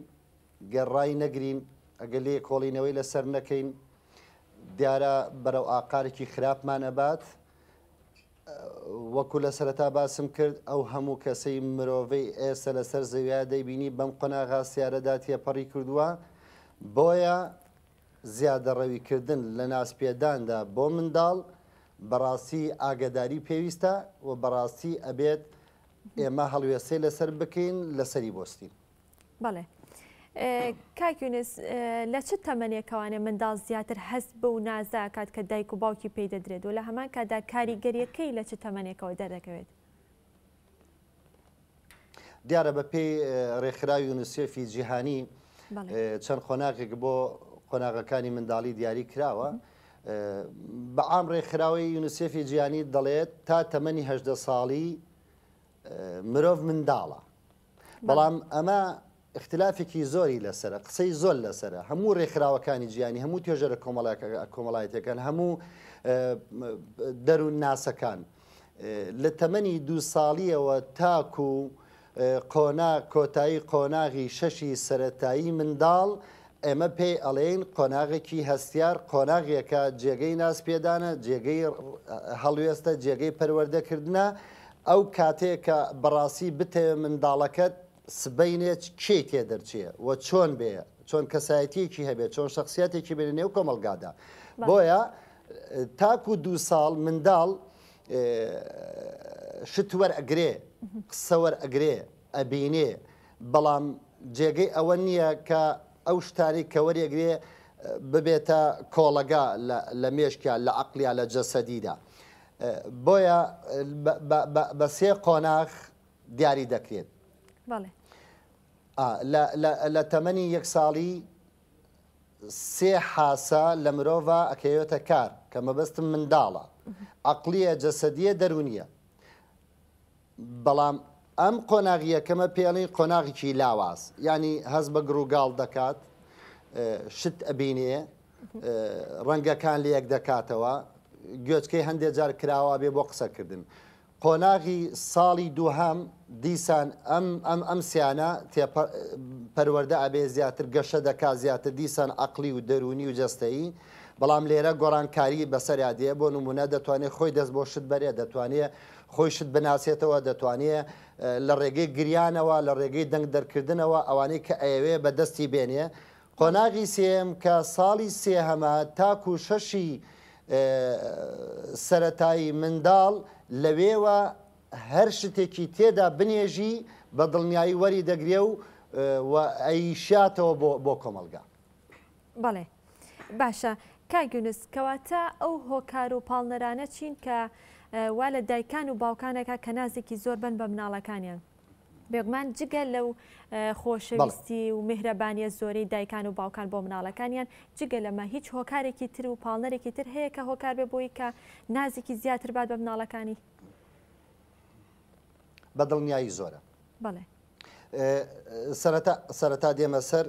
گەر ڕای نەگرین، ئەگەر لێکۆڵینەوەی لەسەر نەکەین، دیارە بەرەو ئاقارێکی خراپمان ئەبات. وەکو لە سەرەتا باسم کرد، ئەو هەموو کەسەی مرۆڤەی ئێستا لەسەر زەویا دەیبینی بەم قۆناغە سیارەدا تێپەڕی کردووە. بۆیە زیادەڕەویکردن لە نازپێداندا بۆ منداڵ بەڕاستی ئاگەداری پێویستە و بەڕاستی ئەبێت ئێمە هەڵوێستەی لەسەر بکەین لەسەری بۆستین. بەڵێ کاک یونس لە چ تەمەنێکەوانێ منداڵ زیاتر هەست بەو نازە ئەکات کە دایک و باوکی پێی دەدرێت و لە هەمان کاتدا کاریگەریەکەی لە چ تەمەنێکەوە دەردەکەوێت؟ دیارە بە پێی ڕێکخراوی یونیسێفی جیهانی چەند قۆناغێک بۆ قۆناغەکانی منداڵی دیاری کراوە. بە عام ڕێکخراوی یونیسێفی جیهانی دەڵێت تا تەمەنی هەدە ساڵی مرۆڤ منداڵە. بەڵام ئەمە ئیختلافێکی زۆری لەسەرە، قسەی زۆر لەسەرە، هەموو رێکخراوەکانی جیهانی، هەموو توێژەرە کۆمەڵایەتیەکان، هەموو دەروونناسەکان لە تەمەنی دوو ساڵیەوە تاکو قۆناغ کۆتایی قۆناغی شەشی سەرەتایی منداڵ ئێمە پێی ئەڵێین قۆناغێکی هەستیار، قۆناغێکە جێگەی نازپێدانە، جێگەی هەڵوێستە، جێگەی پەروەردەکردنە، ئەو کاتەیە کە بەڕاستی بتەوێ منداڵەکەت سبەینێ کێی تێدەرچێ و چۆن بێ، چۆن کەسایەتییەکی هەبێ، چۆن شەخسییەتێکی بێ لە نێو کۆمەڵگادا. بۆیە تاکوو دوو ساڵ منداڵ شت وەرئەگرێ، قسە وەرئەگرێ، ئەبینێ، بەڵام جێگەی ئەوە نییە کە ئەو شتانەی کە وەریئەگرێ ببێتە کۆڵەگا لە مێشکیا، لە عەقڵیا، لە جەسەدیدا. بۆیە بە سێ قۆناغ دیاری دەکرێت. لە تەمەنی یەک ساڵی سێ حاسە لە مرۆڤا ئەکەوێتە کار کە مەبەستم منداڵە، عەقڵییە، جەسەدییە، دەروونییە. بەڵام ئەم قۆناغی یەکەمە پێی ئەڵێن قۆناغێکی لاواز یانی هەست بە گڕوگاڵ دەکات شت ئەبینێ ڕەنگەکان لەیەک دەکاتەوە گوێچکەی هەندێک جار کراوە بێ بۆ قسەکردن قۆناغی ساڵی دووهەم دیسان ئەم ئەم ئەم سیانە پەروەردە ئەبێ زیاتر گەشە دەکات زیاتر دیسان عەقڵی و دەروونی و جەستەیی بەڵام لێرە گۆڕانکاری بەسەریا دێ بۆ نمونە دەتوانێت خۆی دەست بۆ شت بەرێ دەتوانێت خۆی شت بناسێتەوە دەتوانێ لە ڕێگەی گریانەوە لە ڕێگەی دەنگ دەرکردنەوە ئەوانەی کە ئەیەوێ بە دەستی بێنێ قۆناغی سێیەم کە ساڵی سێهەمە تاکو شەشی سەرەتایی منداڵ لەوێوە هەر شتێکی تێدا بنێژی بە دڵنیایی وەری دەگرێ و و ئەیشاتەوە بۆ بۆ کۆمەڵگا. بەڵێ باشە کاک یونس کەواتە ئەو هۆکار و پاڵنەرانە چین کە وا لە دایکان و باوکانەکە کە نازێکی زۆر بن بە مناڵەکانیان بێگومان جگە لەو خۆشەویستی و میهرەبانیە زۆرەی دایکان و باوکان بۆ مناڵەکانیان جگە لەمە هیچ هۆکارێکی تر و پاڵنەرێکی تر هەیە کە هۆکار بێ بۆی کە نازێکی زیاتر بات بە مناڵەکانی؟ بە دڵنیایی زۆرە. بەڵێ. سەرەتا سەرەتا دێمە سەر.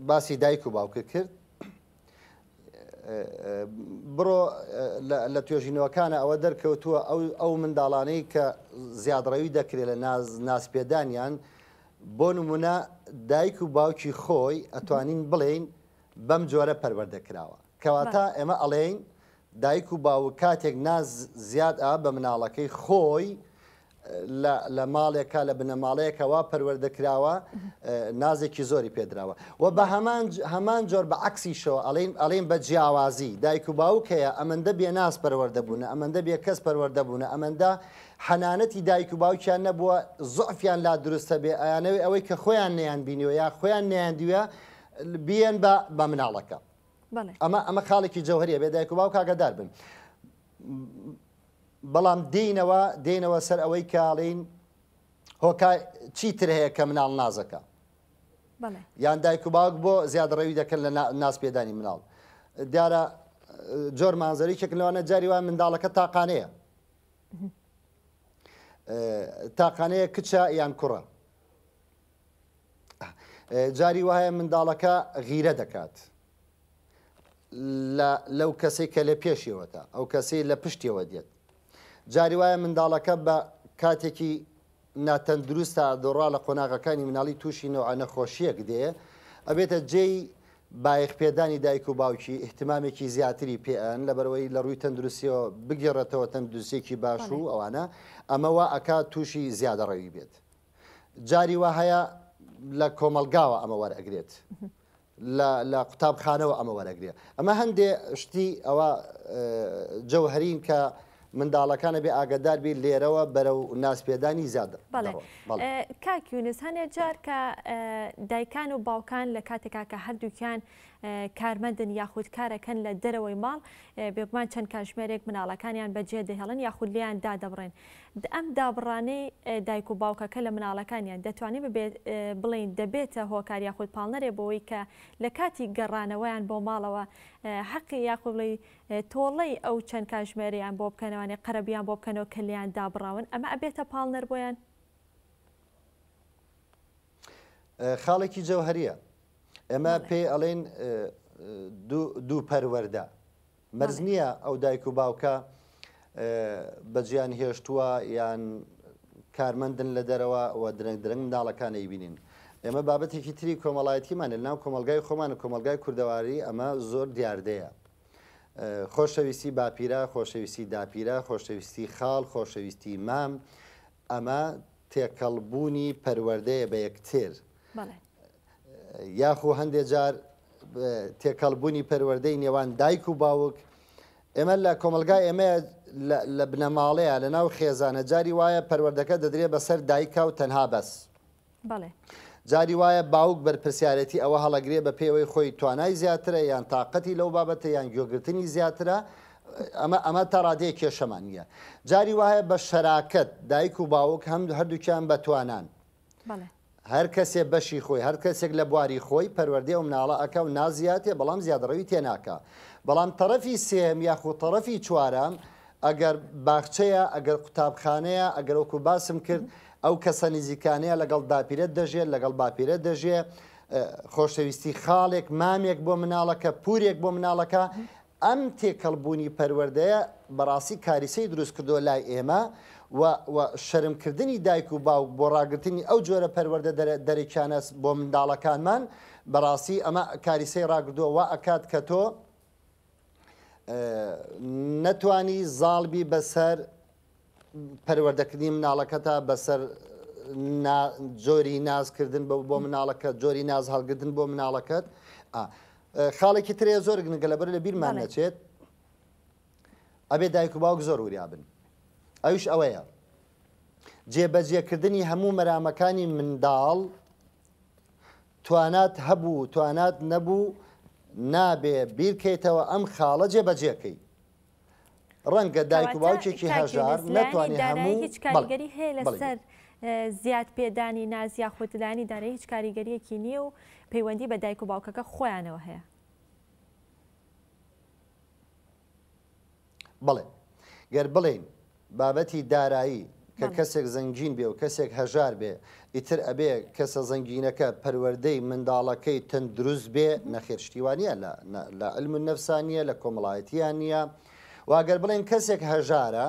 باسی دایک و باوکت کرد بڕۆ لە توێژینەوەکانە ئەوە دەرکەوتووە ئەو ئەو منداڵانەی کە زیادڕەوی دەکرێت لە ناز نازپێدانیان بۆ نمونە دایک و باوکی خۆی ئەتوانین بڵێین بەم جۆرە پەروەردە کراوە کەواتە ئێمە ئەڵێین دایک و باوک کاتێک ناز زیاد ئا بە مناڵەکەی خۆی لە لە ماڵێکا لە بنەماڵەیەکا وا پەروەردە کراوە نازێکی زۆری پێدراوە و بە هەمان هەمان جۆر بە عەکسیشەوە ئەڵێین ئەڵێین بە جیاوازی دایک و باوک هەیە ئەمەندە بێناز پەروەردە بوونە ئەمەندە بێکەس پەروەردە بوونە ئەمەندە حەنانەتی دایک و باوکیان نەبووە زوعفیان لا دروستە بێ ئەیانەوێ ئەوەی کە خۆیان نەیان بینیوە یا خۆیان نەیاندیوە بیەن بە بە مناڵەکە ئەمە ئەمە خاڵێکی جەوهەریە بێ دایک و باوک ئاگادار بن بەڵام دێینەوە دێینەوە سەر ئەوەی کە ئەڵێین هۆکا چی تر هەیە کە مناڵ نازەکە یان دایک و باوک بۆ زیادڕەوی دەکەن لە ناز پێدانی مناڵ دیارە جۆر مانزەریکێک لەوانە جاری وای منداڵەکە تاقانەیە تاقانەیە کچە یان کوڕە جاری وایە منداڵەکە غیرە دەکات لە لەو کەسەی کە لە پێشیەوەتە ئەو کەسەی لە پشتیەوە دێت جاری وایە منداڵەکە بە کاتێکی ناتەندروستا دۆڕا لە قۆناغەکانی مناڵی تووشی نەوعە نەخۆشیەک دێ ئەبێتە جێی بایەخ پێدانی دایک و باوکی ئیهتمامێکی زیاتری پێ ئەن لەبەرئەوەی لە ڕووی تەندروستیەوە بگێڕێتەوە تەندروستیەکی باش و ئەوانە ئەمە وا ئەکا تووشی زیادەڕەوی بێت جاری وا هەیە لە کۆمەڵگاوە ئەمە وەرئەگرێت لە لە قوتابخانەوە ئەمە وەرەگرێ ئەمە هەندێ شتی ئەوە جەوهەرین کە منداڵەکانە بێ ئاگادار بی لێرەوە بەرەو نازپێدانی زیاد بەڵێ کاک یونس هەنێ جار کە دایکان و باوکان لە کاتێکا کە هەردووکیان کارمەندن یاخود کارەکەن لە دەرەوەی ماڵ بێگومان چەند کاژمێرێک مناڵەکانیان بەجێ دەهێڵن یاخود لێیان دادەبڕێن ئەم دابڕانەی دایک و باوکەکە لە مناڵەکانیان دەتوانین ببێت بڵێین دەبێتە هۆکار یاخود پاڵنەرێ بۆوەی کە لە کاتی گەڕانەوەیان بۆ ماڵەوە حەقی یاخود بڵێی تۆڵەی ئەو چەند کاژمێرەیان بۆ بکەنەوانێ قەرەبوویان بۆ بکەنەوە کە لێیان دابڕاون ئەمە ئەبێتە پاڵنەر بۆیان؟ خاڵێکی جەوهەریە ئێمە پێی ئەڵێن دوو پەروەردە مەرج نییە ئەو دایک و باوکە بەجێیان هێشتووە یان کارمەندن لە دەرەوە و درەنگ درەنگ منداڵەکان ئەیبینین. ئێمە بابەتێکی تری کۆمەڵایەتیمان لە ناو کۆمەڵگای خۆمان و کۆمەڵگای کوردەواری ئەمە زۆر دیاردەیە. خۆشەویستی باپیرە، خۆشەویستی داپیرە، خۆشەویستی خاڵ، خۆشەویستی مام، ئەمە تێکەڵبوونی پەروەردەیە بە یەکتر. یاخو هەندێ جار تێکەڵبوونی پەروەردەی نێوان دایک و باوک ئێمە لە کۆمەلگای ئێمە لە بنەماڵەیە لە ناو خێزانە جاری وایە پەروەردەکە دەدرێ بەسەر دایکا و تەنها بەس جاری وایە باوک بەرپرسیارەتی ئەوە هەڵەگرێ بە پێوەی خۆی توانای زیاترە یان تااقەتی لەو بابەتە یان گوێگرتنی زیاترە ئەمە ئەمە تا ڕادەیە کێشەمان نییە جاری وایە بە شەراکەت دایک و باوک هەم هەردووکیان بە توانان هەر کەسێ بەشی خۆی، هەر کەسێک لە بواری خۆی پەروەردەی ئەو مناڵە ئەکا و نازیاتێ بەڵام زیادەڕەوی تێ ناکا. بەڵام تەڕەفی سێیەم یاخود تەڕەفی چوارەم ئەگەر باخچەیە، ئەگەر قوتابخانەیە، ئەگەر وەکو باسم کرد ئەو کەسە نزیکانەیە لەگەڵ داپیرەت دەژێ، لەگەڵ باپیرەت دەژێ، خۆشەویستی خاڵێک، مامێک بۆ مناڵەکە، پورێک بۆ مناڵەکە، ئەم تێکەڵبوونی پەروەردەیە بەڕاستی کاریسەی دروست کردووە لای ئێمە و و شەرم کردنی دایک و باوک بۆ ڕاگرتنی ئەو جۆرە پەروەردە دەرەکیانە بۆ منداڵەکانمان بەڕاستی ئەمە کاریسەی ڕاگردووە وا ئەکات کە تۆ نەتوانی زاڵبی بەسەر پەروەردەکردنی مناڵەکەتا بەسەر جۆری نازکردن بۆ مناڵەکە جۆری ناز هەڵگرتن بۆ مناڵەکەت خاڵێکی ترێ زۆر گرنگە لەبەر لە بیرمان نەچێت ئەبێ دایک و باوک زۆر وریا بن ئەویش ئەوەیە جێبەجێکردنی هەموو مەرامەکانی منداڵ توانات هەبوو توانات نەبوو نابێ بیرکەیتەوە ئەم خاڵە جێبەجێکەی ڕەنگە دایک و باوکێکی هەژار نەتوانێت هەموو هیچ کاریگەری هەیە لەسەر زیاد پێدانی ناز یاخود لایەنی دارایی هیچ کاریگەریەکی نییە و پەیوەندی بە دایک و باوکەکە خۆیانەوە هەیە. بەڵێ گەر بڵێین بابەتی دارایی کە کەسێک زەنگین بێ و کەسێک هەژار بێ ئیتر ئەبێ کەسە زەنگینەکە پەروەردەی منداڵەکەی تەندروست بێ نەخێر شتی وا نییە لە لە علم النفسا نییە لە کۆمەڵایەتیان نییە و ئەگەر بڵێن کەسێک هەژارە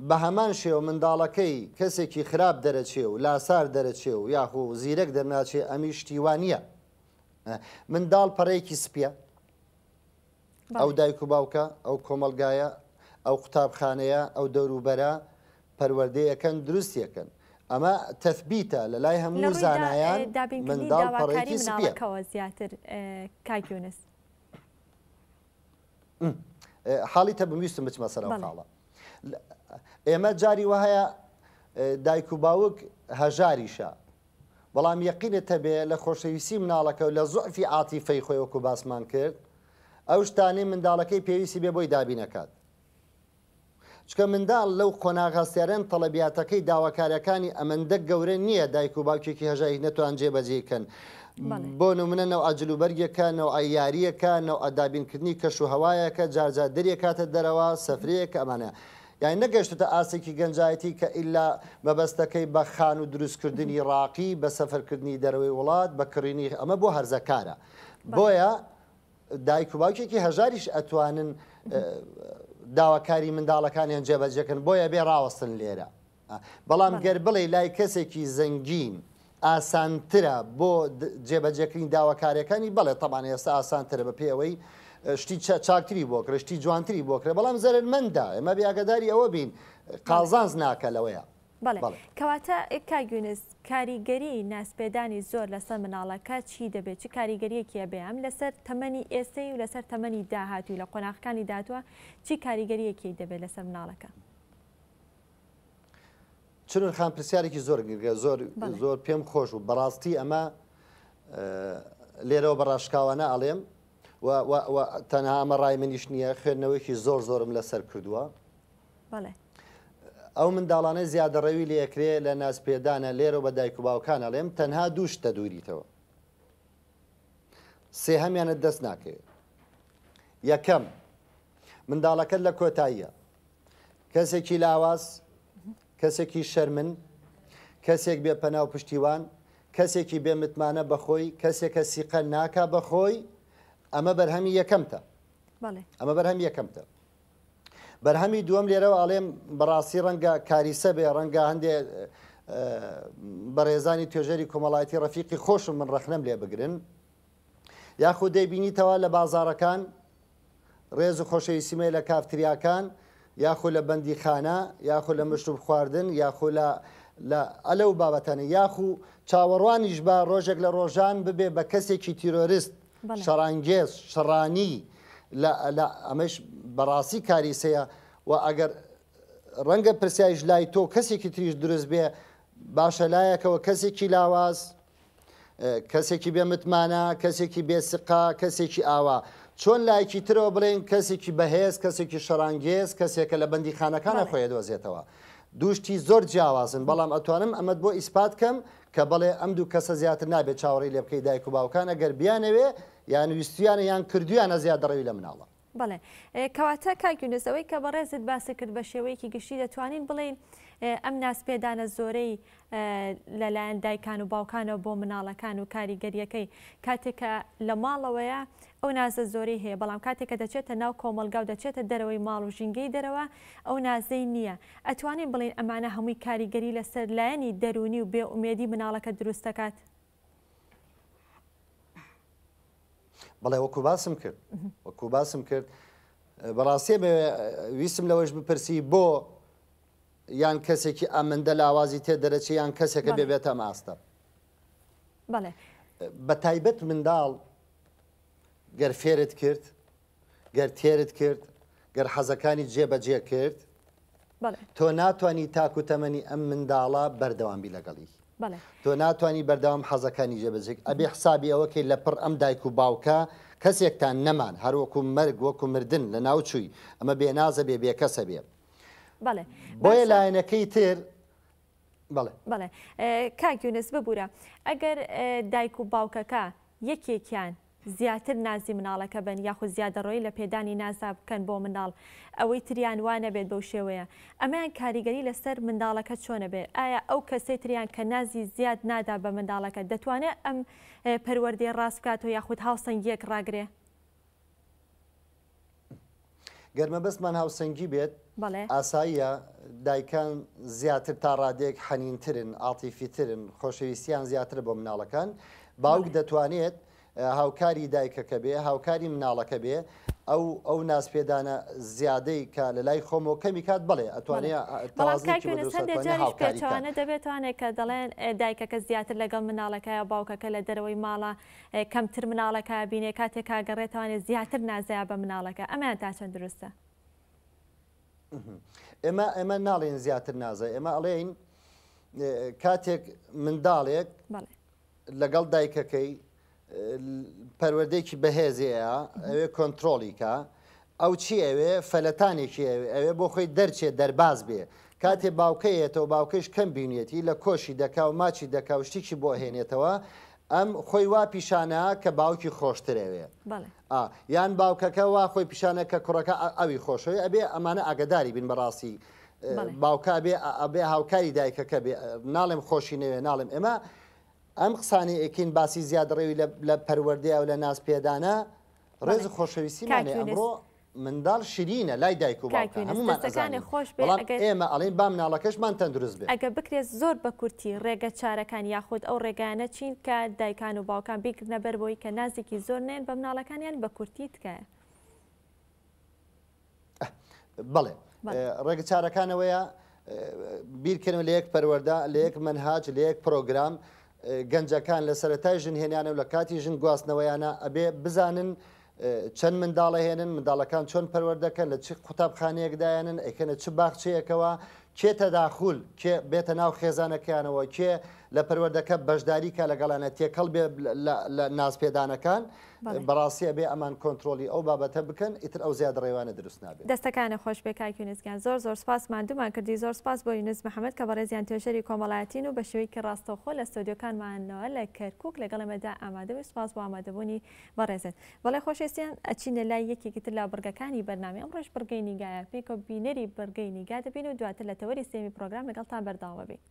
بە هەمان شێوە منداڵەکەی کەسێکی خراپ دەرەچێ و لاسار دەرەچێ و یاخو زیرەک دەرناچێ ئەمیش شتی وا نییە منداڵ پەڕەیەکی سپیە ئەو دایک و باوکە، ئەو کۆمەڵگایە، ئەو قوتابخانەیە، ئەو دەوروبەرە پەروەردەیەکەن دروستیەکەن. ئەمە تەثبیتە لە لای هەموو زانایان دابینکردنی منداڵ داواکاری پەڕەیەکی سپیە. مناڵەکەوە زیاتر کاک یونس. حاڵی تەبم ویستم بچمە سەر ئەو بەڵێ. خاڵە. ئێمە جاری وەهایە دایک و باوک هەژاریشە بەڵام یەقینت هەبێ لە خۆشەویستی مناڵەکە و لە زوعفی عاتیفەی خۆی وەکو باسمان کرد ئەو شتانەی منداڵەکەی پێویستی بێ بۆی دابین ئەکات. چونکە منداڵ لەو قۆناغ هەستیارەن تەڵەبیاتەکەی داواکاریەکانی ئەمەندە گەورە نییە دایک و باوکێکی هەژاریش نەتوان جێبەجێی کەن. بۆ نمونە نەوعە جلوبەرگێکە، نەوعە یارییەکە، نەوعە دابینکردنی کەش و هەوایەکە، جار جار دەریەکاتە دەرەوە، سەفرەیەکە ئەمانە. یانی نەگەشتۆتە ئاستێکی گەنجایەتی کە ئیلا مەبەستەکەی بە خانوو دروستکردنی ڕاقی، بە سەفەرکردنی دەرەوەی وڵات، بە کڕینی ئەمە بۆ هەرزەکارە. بۆیە دایک و باوکێکی هەژاریش ئەتوانن داواکاری منداڵەکانیان جێبەجێکەن بۆیە بێ ڕاوەستن لێرە. بەڵام گەر بڵێی لای کەسێکی زەنگین ئاسانترە بۆ جێبەجێکردنی داواکاریەکانی بەڵێ تەبان ئێستا ئاسانترە بە پێ ئەوەی شتی چاکتری بۆ کرێ شتی جوانتری بۆ کرێ بەڵام زەرەرمەندە ئێمە بێ ئاگاداری ئەوە بین قازانج ناکە لەوەیە. بەڵێ کەواتە کاک یونس کاریگەری نازپێدانی زۆر لەسەر مناڵەکە چی دەبێت چ کاریگەریەکی ئەبێ هەم لەسەر تەمەنی ئێستەی و لەسەر تەمەنی داهاتووی لە قۆناغەکانی داهاتووە چی کاریگەریەکی دەبێت لەسەر مناڵەکە؟ چنور خان پرسیارێکی زۆر گرگە زۆر زۆر پێم خۆش و بەڕاستی ئەمە لێرەوە بە ڕاشکاوانە ئەڵێم و تەنها ئەمە ڕای منیش نییە خوێندنەوەیکی زۆر زۆرم لەسەر کردووە ئەو منداڵانە زیادەڕەوی لێکرێ لە نازپێدانە لێرە بە دایک و باوکان ئەڵێم تەنها دوو شتە دووریتەوە سێهەمیانت دەست ناکەوێت یەکەم منداڵەکەت لە کۆتاییە کەسێکی لاواز، کەسێکی شەرمن، کەسێک بێ پەنا و پشتیوان، کەسێکی بێ متمانە بە خۆی، کەسێکە سیقە ناکا بە خۆی، ئەمە بەرهەمی یەکەمتە. ئەمە بەرهەمی یەکەمتە. بەرهەمی دووەم لێرەوە ئەڵێم بەڕاستی ڕەنگە کاریسە بێ ڕەنگە هەندێ بەڕێزانی توێژەری کۆمەڵایەتی ڕەفیقی خۆشم من ڕەخنەم لێ بگرن یاخود دەیبینیتەوە لە بازاڕەکان ڕێز و خۆشەویستیم هەیە لە کافتریاکان یاخۆ لە بەندیخانە یاخۆ لە مشروب خواردن یاخۆ لە لە ئەلەو بابەتانە یاخو چاوەڕوانیش بە ڕۆژێک لە ڕۆژان ببێ بە کەسێکی تیرۆرست شەڕانگێز شەڕانی لە لە ئەمەش بەڕاستی کاریسەیە و ئەگەر ڕەنگە پرسیاریش لای تۆ کەسێکی تریش دروست بێ باشە لایەکەوە کەسێکی لاواز کەسێکی بێ متمانە، کەسێکی بێ سقە، کەسێکی ئاوا. چۆن لایەکی ترەوە بڵێین کەسێکی بەهێز، کەسێکی شەڕانگێز، کەسێکە لە بەندیخانەکانا خۆی ئەدۆزێتەوە. دوو شتی زۆر جیاوازن، بەڵام ئەتوانم ئەمەت بۆ ئیسپات کەم کە بەڵێ ئەم دوو کەسە زیاتر نابێت چاوەڕێی لێ بکەی دایک و باوکان ئەگەر بیانەوێ یان ویستویانە یان کردویانە زیادەڕەوی لە مناڵە. بەڵێ کەواتە کاک یونس ئەوەی کە بەڕێزت باست کرد بە شێوەیەکی گشتی دەتوانین بڵێین ئەم نازپێدانە زۆرەی لەلایەن دایکان و باوکانەوە بۆ مناڵەکان و کاریگەریەکەی کاتێک کە لە ماڵەوەیە ئەو نازە زۆرەی هەیە بەڵام کاتێک کە دەچێتە ناو کۆمەڵگا و دەچێتە دەرەوەی ماڵ و ژینگەی دەرەوە ئەو نازەی نییە ئەتوانین بڵێین ئەمانە هەمووی کاریگەری لەسەر لایەنی دەروونی و بێ ئومێدی مناڵەکە دروست دەکات؟ بەڵێ وەکو باسم کرد وەکو باسم کرد بەڕاستی ویستم لەوەش بپرسی بۆ یان کەسێکی ئەمەندە لاوازی تێ دەرەچێ یان کەسێکە بێ بێتە ئەم ئاستە بەڵێ بە تایبەت منداڵ گەر فێرت کرد گەر تێرت کرد، گەر حەزەکانی جێ بەجێ کرد، تۆ ناتوانی تاکو تەمەنی ئەم منداڵە بەردەوام بی لەگەڵی. تۆ ناتوانی بەردەوام حەزەکانی جێ بەجێ ئەبێ حسابی ئەوە کەی لە پڕ ئەم دایک و باوکە کەسێکتان نەمان هەر وەکو مەرگ وەکو مردن لە ناو چووی ئەمە بێنازە بێ بێکەسە بێ. بۆیە لایەنەکەی تر بەڵێ. بەڵێ کاک یونس ببورە ئەگەر دایک و باوکەکە یەکێکیان. زیاتر نازی مناڵەکە بن یاخود زیادەڕۆیی لە پێدانی نازا بکەن بۆ منداڵ ئەوەی تریان وا نەبێت بەو شێوەیە ئەمەیان کاریگەری لەسەر منداڵەکە چۆنە بێت ئایا ئەو کەسەی تریان کە نازی زیاد نادا بە منداڵەکە دەتوانێت ئەم پەروەردەیە ڕاست بکاتەوە یاخود هاوسەنگیەک ڕاگرێ؟ گەر مەبەستمان هاوسەنگی بێت ئاساییە دایکان زیاتر تا ڕادەیەک حەنینترن، عاتیفیترن، خۆشەویستیان زیاترە بۆ مناڵەکان، باوک دەتوانێت هاوکاری دایکەکە بێ، هاوکاری مناڵەکە بێ، ئەو ئەو نازپێدانە زیادەی کە لە لای خۆمەوە کەمی کات بەڵێ ئەتوانێ بەڵام کاک تەوازنێکی بۆ یونس دروست هەندێک ئەتوانێ جاریش هاوکاری کات. پێچەوانە دەبێتوانێ کە دەڵێن دایکەکە زیاتر لەگەڵ مناڵەکەیە باوکەکە لە دەرەوەی ماڵە کەمتر مناڵەکە بینێ کاتێک کاگەڕێتوانێ زیاتر نازەیە بە مناڵەکە ئەمەیان تا چەند دروستە؟ ئێمە ئێمە ناڵێن زیاتر نازە ئێمە ئەڵێین کاتێک منداڵێک لەگەڵ دایکەکەی پەروەردەیەکی بەهێزەیە ئەوێ کۆنتترۆڵی کە ئەو چی ئەوێ فەلەتانێکی ئەوێ ئەوێ بۆ خۆی دەرچێ دەرباز بێ کاتێ باوکەیەتەوە باوکەش کەم بینێتی لە کۆشی دەکا و ماچی دەکا و شتێکی بۆ هێنێتەوە ئەم خۆی وا پیشانە کە باوکی خۆشترەوێ یان باوکەکە وا خۆی پیشانە کە کوڕەکە ئەوی خۆشەوێ ئەبێ ئەمانە ئاگداری بین بەڕاستی باوکە بێ ئەبێ هاوکاری دایکەکە بێ ناڵێم خۆشی نەوێ ناڵێم ئێمە ئەم قسانەی ئەکەین باسی زیادەڕەوی لە پەروەردەیا و لە ناز پێدانە، ڕێز و خۆشەویستیمان هەیە، ئەمڕۆ منداڵ شیرینە لای دایک و باوکە، هەموومان ئەزانین، بەڵام ئێمە ئەڵێین با مناڵەکەشمان تەندروست بێ. ئەگەر بکرێت زۆر بە کورتی ڕێگە چارەکان یاخود ئەو ڕێگایانە چین کە دایکان و باوکان بیگرنە بەر بۆی کە نازێکی زۆر نەیەن بە مناڵەکانیان بە کورتی تکایە. بەڵێ ڕێگە چارەکانەوەیە بیرکەنەوە لە یەک پەروەەردە لە یەک منهاج لە یەک پرۆگرام گەنجەکان لە سەتای ژن هێنانە و لە کاتی ژن گواستنەوەیانە ئەبێ بزانن چەند منداڵە هێنن منداڵەکان چۆن پەروەردەکەن لە چ قوتابخانەیەکدایانن ئەیکەنە چ باخچەیەکەوە کێ تەداخول کێ بێتە ناو خێزانەکەیانەوە کێ لە پەروەردەکە بەشداری کا لەگەڵانە تێکەڵ بێ لە نازپێدانەکان بەڕاستی ئەبێ ئەمان کۆنترۆڵی ئەو بابەتە بکەن ئیتر ئەو زیادەڕەویانە دروست نابێت. دەستەکانت خۆش بێ کاک یونس گیان زۆر زۆر سپاس ماندوومان کردی زۆر سپاس بۆ یونس محمد کە بەڕێزیان توێژەری کۆمەڵایەتین و بە شێوەیەکی ڕاستەوخۆ لە ستۆدیۆکانمانەوە لە کەرکوک لەگەڵ ئێمەدا ئامادە بووی سپاس بۆ ئامادەبوونی بەڕێزت بەڵێ خۆشەویستیان ئەچینە لای یەکێکی تر لە بڕگەکانی بەرنامەی ئەمڕۆش بڕگەی نیگایە پێکەوە بینەری بڕگەی نیگا دەبین و دواتر لە تەوەری سێیەمی پڕۆگرام لەگەڵتان بەردەوام ئەبین.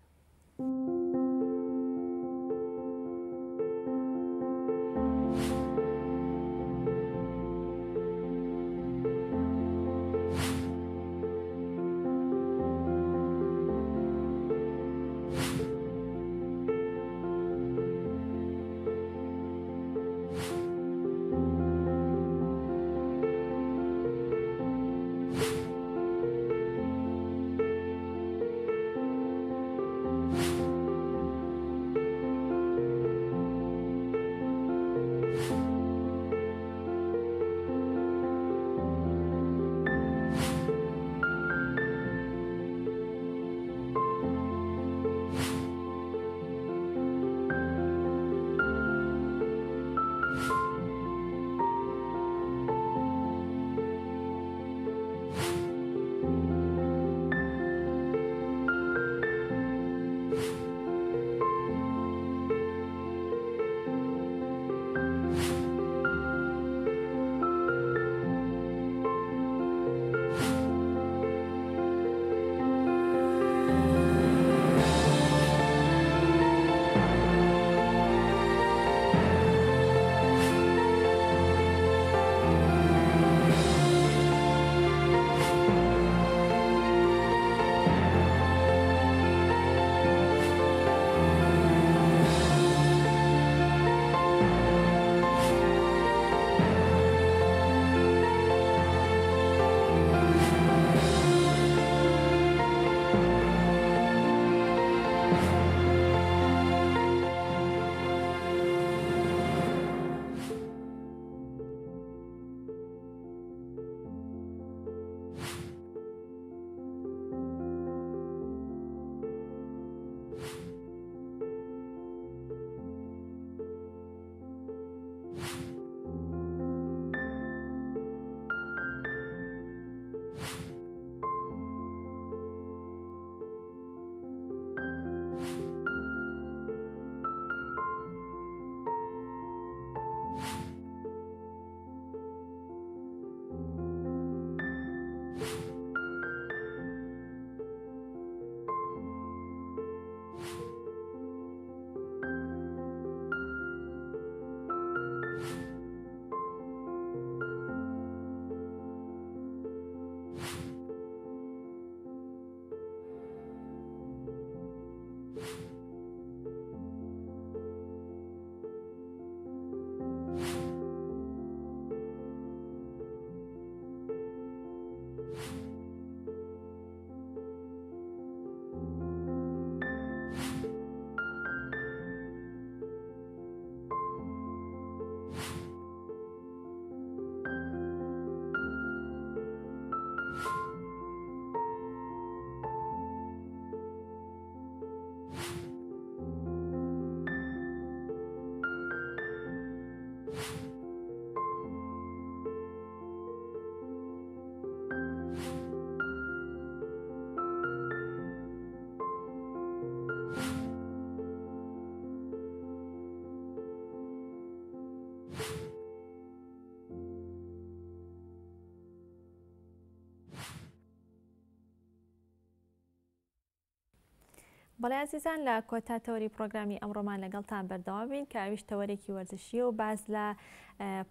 بەڵێ ئازیزان لە کۆتا تەوەری پرۆگرامی ئەمڕۆمان لەگەڵتان بەردەوام بین کە ئەویش تەوەرێکی وەرزشیە و باس لە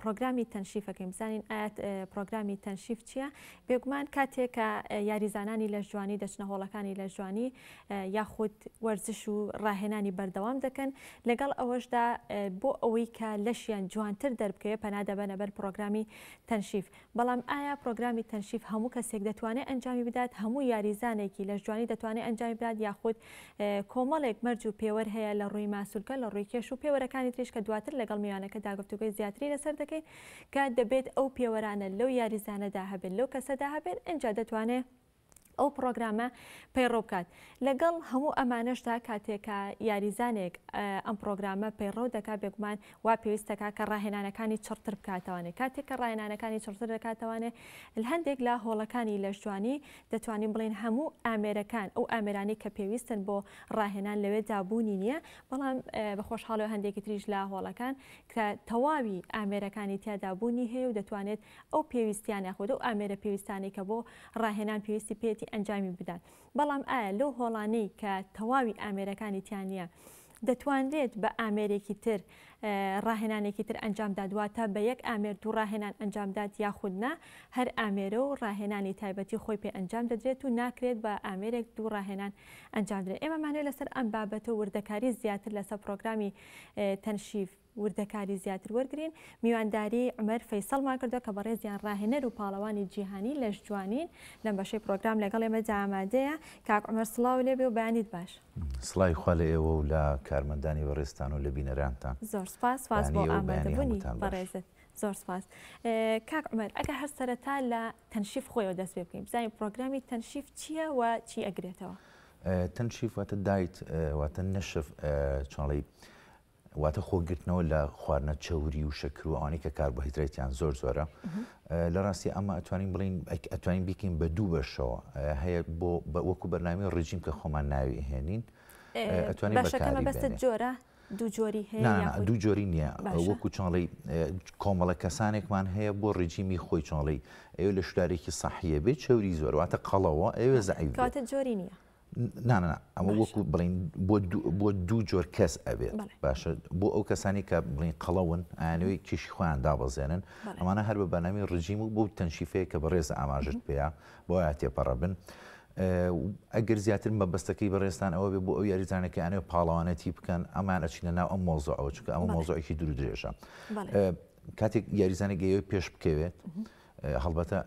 پرۆگرامی تەنشیفەکەین بزانین ئایا پرۆگرامی تەنشیف چییە؟ بێگومان کاتێک کە یاریزانانی لەشجوانی دەچنە هۆڵەکانی لەشجوانی یاخود وەرزش و ڕاهێنانی بەردەوام دەکەن لەگەڵ ئەوەشدا بۆ ئەوەی کە لەشیان جوانتر دەربکەوێت پەنا دەبەنە بەر پرۆگرامی تەنشیف بەڵام ئایا پرۆگرامی تەنشیف هەموو کەسێک دەتوانێت ئەنجامی بدات؟ هەموو یاریزانێکی لەشجوانی دەتوانێت ئەنجامی بدات یاخود کۆمەڵێک مەرج و پێوەر هەیە لە ڕووی ماسولکە لە ڕووی کێش و پێوەرەکانی تریش کە دواتر لەگەڵ میوانەکەدا گفتوگۆی زیاتری لەسەر دەکەین کە دەبێت ئەو پێوەرانە لەو یاریزانەدا هەبێت لەو کەسەدا هەبێت ئینجا دەتوانێت ئەو پڕۆگرامە پەیڕەو بکات. لەگەڵ هەموو ئەمانەشدا کاتێک کە یاریزانێک ئەم پڕۆگرامە پەیڕەو دەکات بێگومان وا پێویست دەکات کە ڕاهێنانەکانی چڕتر بکاتەوانێ کاتێک کە ڕاهێنانەکانی چڕتر دەکاتەوانێ لە هەندێک لە هۆڵەکانی لەشجوانی دەتوانین بڵێین هەموو ئامێرەکان ئەو ئامێرانەی کە پێویستن بۆ ڕاهێنان لەوێدا بوونی نییە بەڵام بە خۆشحاڵەوە هەندێکی تریش لە هۆڵەکان کە تەواوی ئامێرەکانی تیادا بوونی هەیە و دەتوانێت ئەو پێویستیانە یاخود ئەو ئامێرە پێویستانەی کە بۆ ڕاهێنان پێویستی پێیەتی ئەنجامی بدات بەڵام ئایا لەو هۆڵانەی کە تەواوی ئامێرەکانی تیا نییە دەتوانرێت بە ئامێرێکی تر ڕاهێنانێکی تر ئەنجامدات واتە بە یەک ئامێر دوو ڕاهێنان ئەنجامدات یاخود نا هەر ئامێرە و ڕاهێنانی تایبەتی خۆی پێ ئەنجام دەدرێت و ناکرێت بە ئامێرێک دوو ڕاهێنان ئەنجام درێت ئێمەمانەوێت لەسەر ئەم بابەتە و وردەکاری زیاتر لەسەر پرۆگرامی تەنشیف وردەکاری زیاتر وەرگرین، میوانداری عومەر فەیسەڵمان کردووە کە بەڕێزیان ڕاهێنەر و پاڵەوانی جیهانی لەشجوانین، لەم بەشەی پڕۆگرام لەگەڵ ئێمەدا ئامادەیە. کاک عومەر سڵاو لێ بێ و بەیانیت باش. سڵاوی خوا لە ئێوە و لە کارمەندانی بەڕێزتان و لە بینەرانتان. زۆر سپاس، سپاس بۆ ئامادەبوونی بەڕێزت. زۆر سپاس. کاک عومەر ئەگەر هەر سەرەتا لە تەنشیف خۆیەوە دەست پێ بکەین، بزانین پڕۆگرامی تەنشیف چییە و چی ئەگرێتەوە؟ تەنشیف واتە دایت، واتە نەشف، چۆن واتە خۆگرتنەوە لە خواردنە چەوری و شەکر و ئەوانەی کە کاربۆهیدرەیتیان زۆر زۆرە لە ڕاستی ئەمە ئەتوانین بڵین ئەتوانین بیکەین بە دوو بەشەوە هەیە بۆ وەکو بەرنامی ڕژیم کە خۆمان ناوی هێنین ئەتوانین بەشەکەمە بەستە جۆرە دوو جۆری هەیە دوو جۆری نییە وەکو چۆنڵی کۆمەڵە کەسانێکمان هەیە بۆ ڕژیمی خۆی چۆنڵی ئەوێ لە شدارێکی سەحیە بێ چەوری زۆر واتە قەڵەوە ئەوێ زەعیف جۆری نییە نا نا ئەمە وەکو بڵین بۆ دوو جۆر کەس ئەبێت باشە بۆ ئەو کەسانی کە بڵین قەڵەون ئەیانەوەی کێشی خۆیان دابەزێنن ئەمانە هەر بە بەنامی ڕژیم و بۆ تەنشیفەیە کە بەڕێز ئاماژت پێەیە بۆ تێپەڕە بن ئەگەر زیاتر مەبەستەکەی بەڕێستان ئەوە بێ بۆ ئەو یاریزانەکە ئەنێ پاڵەوانەتی بکەن ئەمان ئەچینە ناو ئەم مۆزەوە چونکە ئەمە مۆزۆکی دوور درێژە کاتێک یاریزانێک ئەیەوێت پێش بکەوێت هەڵبەتە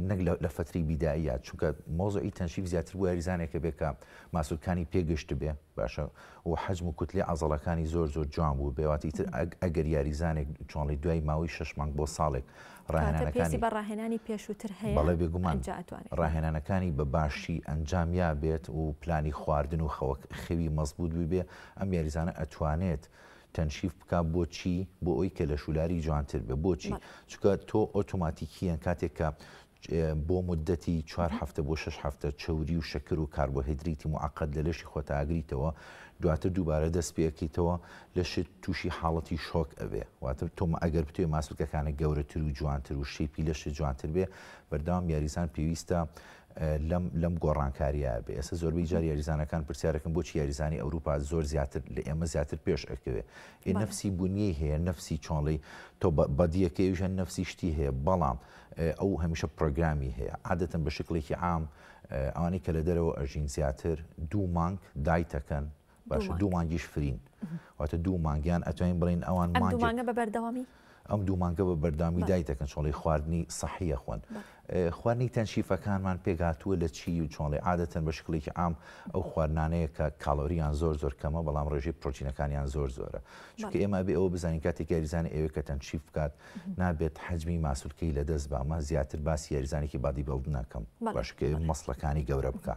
نەک لە فەتری بیداییە چونکە مۆزعی تەنشیف زیاتر بۆ یاریزانێکە بێ کە ماسولکانی پێگەشت بێ باشە و حەجم و کوتلی عەزەڵەکانی زۆر زۆر جوان بوو بێواتی تر ئەگەر یاریزانێک چۆنڵی دوای ماوەی شش مانگ بۆ ساڵێک ڕاهێنانەکانی بە ڕاهێنانی پێشووتر هەیە بەڵێ بێگومان ڕاهێنانەکانی بە باشی ئەنجام یا بێت و پلانی خواردن و خەوەک خەوی مەزبوط ببێ ئەم یاریزانە ئەتوانێت تەنشیف بکا بۆچی بۆ ئەوی کە لەشولاری جوانتر بێ بۆچی چونکە تۆ ئۆتۆماتیکیەن کاتێک کە بۆ مدەتی چوار هەفتە بۆ شش هەفتە چەوری و شەکر و کاربۆهیدریتی معقد لە لەشی خۆتا ئەگریتەوە دواتر دووبارە دەست پێکەیتەوە لەشت تووشی حاڵەتی شۆک ئەبێ واتە تۆ ئەگەر بتوێ ماسولکەکانە گەورەتر و جوانتر و shape ی لەشت جوانتر بێ بەردەوام یاریزان پێویستە لەم لەم گۆڕانکاریە بێ ئێستا زۆربەی جار یاریزانەکان پرسیارەکەن بۆچی یاریزانی ئەوروپا زۆر زیاتر لە ئێمە زیاتر پێش ئەکەوێ ئێ نەفسی بونیەی هەیە نەفسی چۆنڵی تۆ بەدیەکەی ئەویش هەر نەفسی شتی هەیە بەڵام ئەو هەمیشە پرۆگرامی هەیە عادەتەن بە شکڵێکی عام ئەوانەی کە لە دەرەوە ئەژین زیاتر دوو مانگ دایتەکەن باشە دوو مانگیش فرین واتە دوو مانگیان ئەتوانین بڵێین ئەوان مانگە بە بەردەوامی ئەم دوو مانگە بە بەردەوامی دایتەکەن چۆڵی خواردنی سەحیە خۆن. خواردنی تەنشیفەکانمان پێکهاتووە لە چی و چۆنڵێ عادەتەن بە شکڵێکی عام ئەو خواردنانەیە کە کاڵۆریان زۆر زۆر کەمە بەڵام ڕێژەی پرۆتینەکانیان زۆر زۆرە چونکە ئێمە ئەبێ ئەوە بزانین کاتێک یاریزانی ئەوێ کە تەنشیف بکات نابێت حەجمی ماسولکەی لەدەست با مە زیاتر باسی یاریزانێکی body build ناکەم باشە کە muscle ەکانی گەورە بکە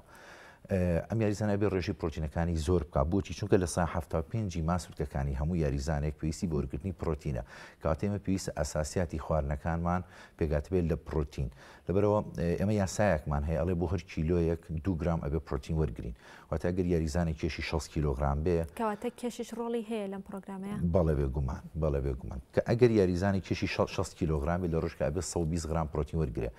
ئەم یاریزانە ئەبێ ڕێژەی پرۆتینەکانی زۆر بکا بۆچی چونکە لە سا 75 ماسولکەکانی هەموو یاریزانێک پێویستی بۆ وەرگرتنی پرۆتینە کەواتە ئێمە پێویستە ئەساسیاتی خواردنەکانمان پێکهاتبێت لە پرۆتین لەبەرئەوە ئێمە یاسایەکمان هەیە ئەڵێ بۆ هەر کیلۆیەک دوو گرام ئەبێ پرۆتین وەرگرین واتە ئەگەر یاریزانێک کێشی 60 کیلۆگرام بێ کەواتە کێشیش ڕۆڵی هەیە لەم پرۆگرامەیە؟ بەڵێ بێگومان بەڵێ بێگومان کە ئەگەر یاریزانێک کێشی 60 کیلۆگرام بێ لە ڕۆژێکا ئەبێ 120 غرام پرۆتین وەرگرێ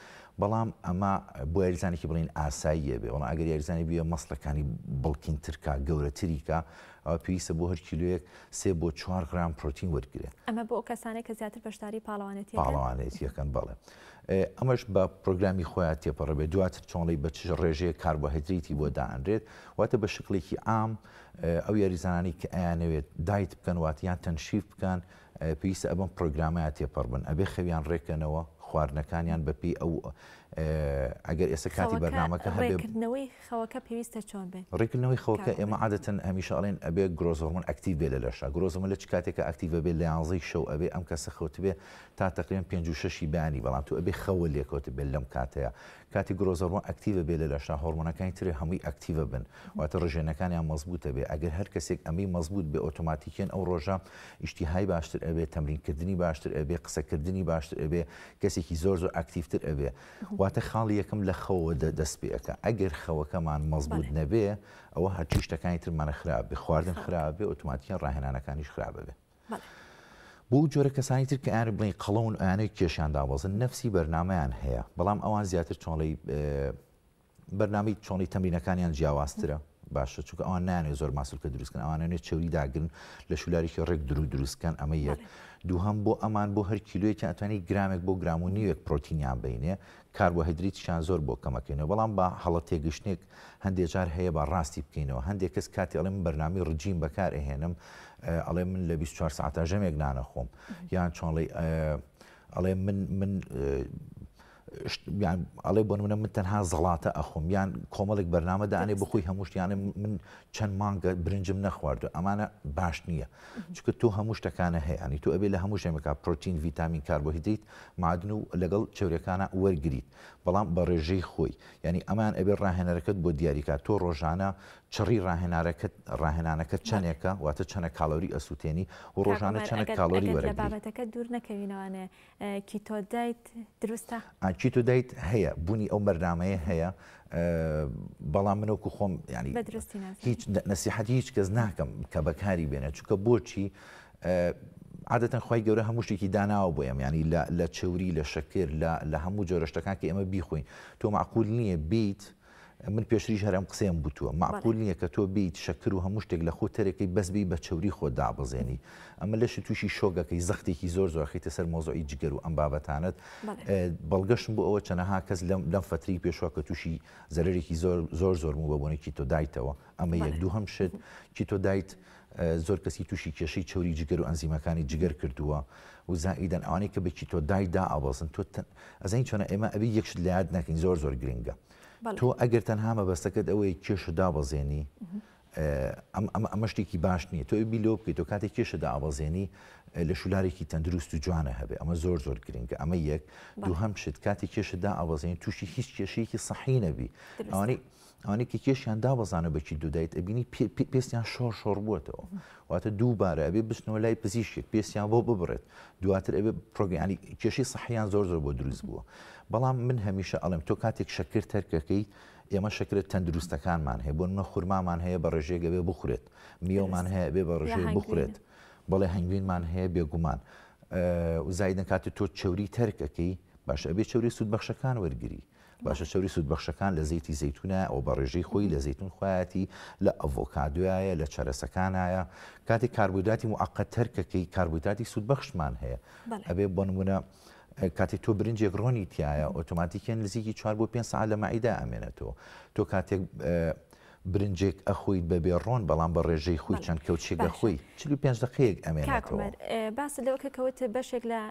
بەڵام ئەمە بۆ یاریزانێکی بڵێین ئاساییە بێ بەڵام ئەگەر یاریزانی بوێ muscle ەکانی bulking تر کا گەورەتری کا ئەوە پێویستە بۆ هەر کیلۆیەک سێ بۆ چوار غرام پرۆتین وەرگرێ. ئەمە بۆ ئەو کەسانەی کە زیاتر بەشداری پاڵەوانێتییەکەن؟ پاڵەوانێتییەکەن بەڵێ. ئەمەش بە پرۆگرامی خۆیان تێپەڕ بێت دواتر چۆنڵی بە چ ڕێژەیەک کاربۆهیدرەیتی بۆ دائەنرێت واتە بە شکڵێکی عام ئەو یاریزانانەی کە ئەیانەوێت diet بکەن واتە یان تەنشیف بکەن پێویستە ئەبم پرۆگرامەیان تێپەڕ بن ئەبێ خەویان ڕێکەنەوە خواردنەکانیان بەپێی ئەو ئەگەر ئێستا کاتی بەرنامەکە هەبێ ڕێکردنەوەی خەوەکە پێویستە چۆن بێت؟ ڕێکردنەوەی خەوەکە ئێمە عادەتەن هەمیشە ئەڵێن ئەبێ growth hormone active بێ لە لەشا، growth hormone لە چ کاتێکا active ئەبێ؟ لە یانزەی شەو ئەبێ ئەم کەسە خەوتبێ تا تەقریبەن پێنج و شەشی بەیانی، بەڵام تۆ ئەبێ خەوە لێکەوتبێ لەم کاتەیا. کاتێ growth hormone active ئەبێ لە لەشا هۆرمۆنەکانی تر هەمووی active ئەبن، واتە ڕژێنەکانیان مەزبووت ئەبێ، ئەگەر هەر کەسێک ئەمەی مەزبووت بێ ئۆتۆماتیکیەن ئەو ڕۆژە ئیشتیهای باشتر ئەبێ، تەمرینکردنی باشتر ئەبێ، قسەکردنی باشتر ئەبێ، کەسێکی زۆر زۆر active تر ئەبێ. واتە خاڵی یەکەم لە خەوەوە دەست پێ ئەکا ئەگەر خەوەکەمان مەزبوت نەبێ ئەوە هەرچی شتەکانی ترمانە خراپ بێ خواردن خراپ بێ ئۆتۆماتیکیان ڕاهێنانەکانیش خراپ بێ بۆ جۆرە کەسانی تر کە ئەیان بڵێن قەڵەون ئەیانەوێت کێشیان دابەزن نەفسی بەرنامەیان هەیە بەڵام ئەوان زیاتر چۆنڵی بەرنامەی چۆنی تەمرینەکانیان جیاوازترە باشە چونکە ئەوان نایانەوێت زۆر ماسولکە دروستکەن ئەوانەوێت چەوری داگرن لە شولارێکی ڕێک درو دروستکەن ئەمە یەک دووهەم بۆ ئەمان بۆ هەر کیلۆیەکیان ئەتوانی گرامێک بۆ گرام و نیوێک پرۆتینیان بینێ کاربۆهیدریتیشیان زۆر بۆ کەمەکەینەوە بەڵام بە هەڵە تێگەشتنێک هەندێک جار هەیە بە ڕاستی بکەینەوە هەندێک کەس کاتی ئەڵێ من بەرنامەی ڕجیم بەکار ئەهێنم ئەڵێ من لە 24 ساعتا ژەمێک نانەخۆم یان چۆنڵی ئەڵێ من من یان ئەڵێ بۆ نمونە من تەنها زەڵاتە ئەخۆم یان کۆمەڵێک بەرنامە دانێ بخۆی هەموو شتیانە من چەند مانگە برنجم نەخواردو ئەمانە باش نییە چونکە تۆ هەموو شتەکانە هەیە ینی تۆ ئەبێ لە هەموو ژەمێکا پرۆتین ڤیتامین کاربۆهیدریت معادن و لەگەڵ چەورەکانە وەرگریت بەڵام بە ڕێژەی خۆی ینی ئەمان ئەبێ ڕاهێنەرەکەت بۆ دیاریکات تۆ ڕۆژانە چڕی ڕاهێنارەکەت ڕاهێنانەکەت چەندێکە واتە چەنە کالۆری ئەسووتێنی و ڕۆژانە چەنە کالۆری وەرەگری. لە بابەتەکە دوور نەکەوینەوانێ keto diet دروستە؟ keto diet هەیە بوونی ئەو بەرنامەیە هەیە بەڵام من وەکو خۆم ینی هیچ نەسیحەتی هیچ کەس ناکەم کە بەکاری بێنێت چونکە بۆچی عادەتەن خی گەورە هەموو شتێکی داناوە بۆ ئێمە ینی لە چوری لە شەکر لە هەموو جۆرە شتەکان کە ئێمە بیخۆین تۆ معقول نییە بیت من پێشتریش هەر ئەم قسەیەم گوتووە، مەعقول نییە کە تۆ بێیت شەکر و هەموو شتێک لە خۆت تەرەکەی بەس بێی بە چەوری خۆت دابەزێنی. ئەمە لەشت تووشی شۆک ئەکەی، زەختێکی زۆر زۆر ئەخەیتە سەر مەوزوعی جگەر و ئەم بابەتانەت. بەڵگەشم بۆ ئەوە چەنەها کەس لەم لەم فەترەی پێشوە کە تووشی زەرەرێکی زۆر زۆر زۆر بوو بە بۆنەی keto diet ەوە. ئەمە یەک. دووهەم شت keto diet زۆر کەسی تووشی کێشەی چەوری جگەر و ئەنزیمەکانی جگەر کردووە و زائیدەن ئەوانەی کە بە keto diet دائەبەزن تۆ ئەزانی چۆنە ئێمە ئەبێ یەک شت لە یاد نەکەین زۆر زۆر گرنگە. تۆ ئەگەر تەنها مەبەستەکەت ئەوەیە کێشە دابەزێنی ئەمە شتێکی باش نییە تۆ بی لۆ بکەیت تۆ کاتێک کێشە دابەزێنی لە شولارێکی تەندروست و جوانە هەبێ ئەمە زۆر زۆر گرنگە ئەمە یەک دووهەم شت کاتێک کێشە دابەزێنی تووشی هیچ کێشەیەکی سەحی نەبی ئەوانەی ئەوانەی کە کێشیان دابەزانە بە keto diet ئەبینی پێستیان شۆڕ شۆڕ بووەتەوە واتە دووبارە ئەبێ بچنەوە لای پزیشکێک پێستیان بۆ ببڕێت دواتر ئەبێ پرۆگرانی کێشەی سەحیان زۆر زۆر بۆ دروست بووە بەڵام من هەمیشە ئەڵێم تۆ کاتێک شەکر تەرکەکەی ئێمە شەکرە تەندروستەکانمان هەیە بۆ نمونە خورمامان هەیە بە ڕێژەیەک ئەبێ بخورێت میوەمان هەیە ئەبێ بە ڕێژەیەک بخورێت بەڵێ هەنگوینمان هەیە بێگومان زایدن کاتێک تۆ چەوری تەرکەکەی باشە ئەبێ چەوری سوودبەخشەکان وەرگری باشە چەوری سوودبەخشەکان لە زەیتی زەیتونایە ئەوە بە ڕێژەی خۆی لە زەیتون خوایەتی لە ئەڤۆکادۆیە لە چەرەسەکانایە کاتێک کاربۆهیدراتی موعەقەد تەرکەکەی کاربۆهیدراتی سوودبەخشمان هەیە ئەبێ بۆ نمونە کاتێک تۆ برنجێک ڕۆنی تایە ئۆتۆماتیکیان نزیکی 4 بۆ 5 ساعت لە مەعیدا ئەمێنێتەوە تۆ کاتێک برنجێک ئەخۆیت بەبێ ڕۆن بەڵام بە ڕێژەی خۆی چەند کەوچێک ئەخۆی 45 دقەیەک ئەمێنێتەوە. باست لەوە کرد کە وتت بەشێک لە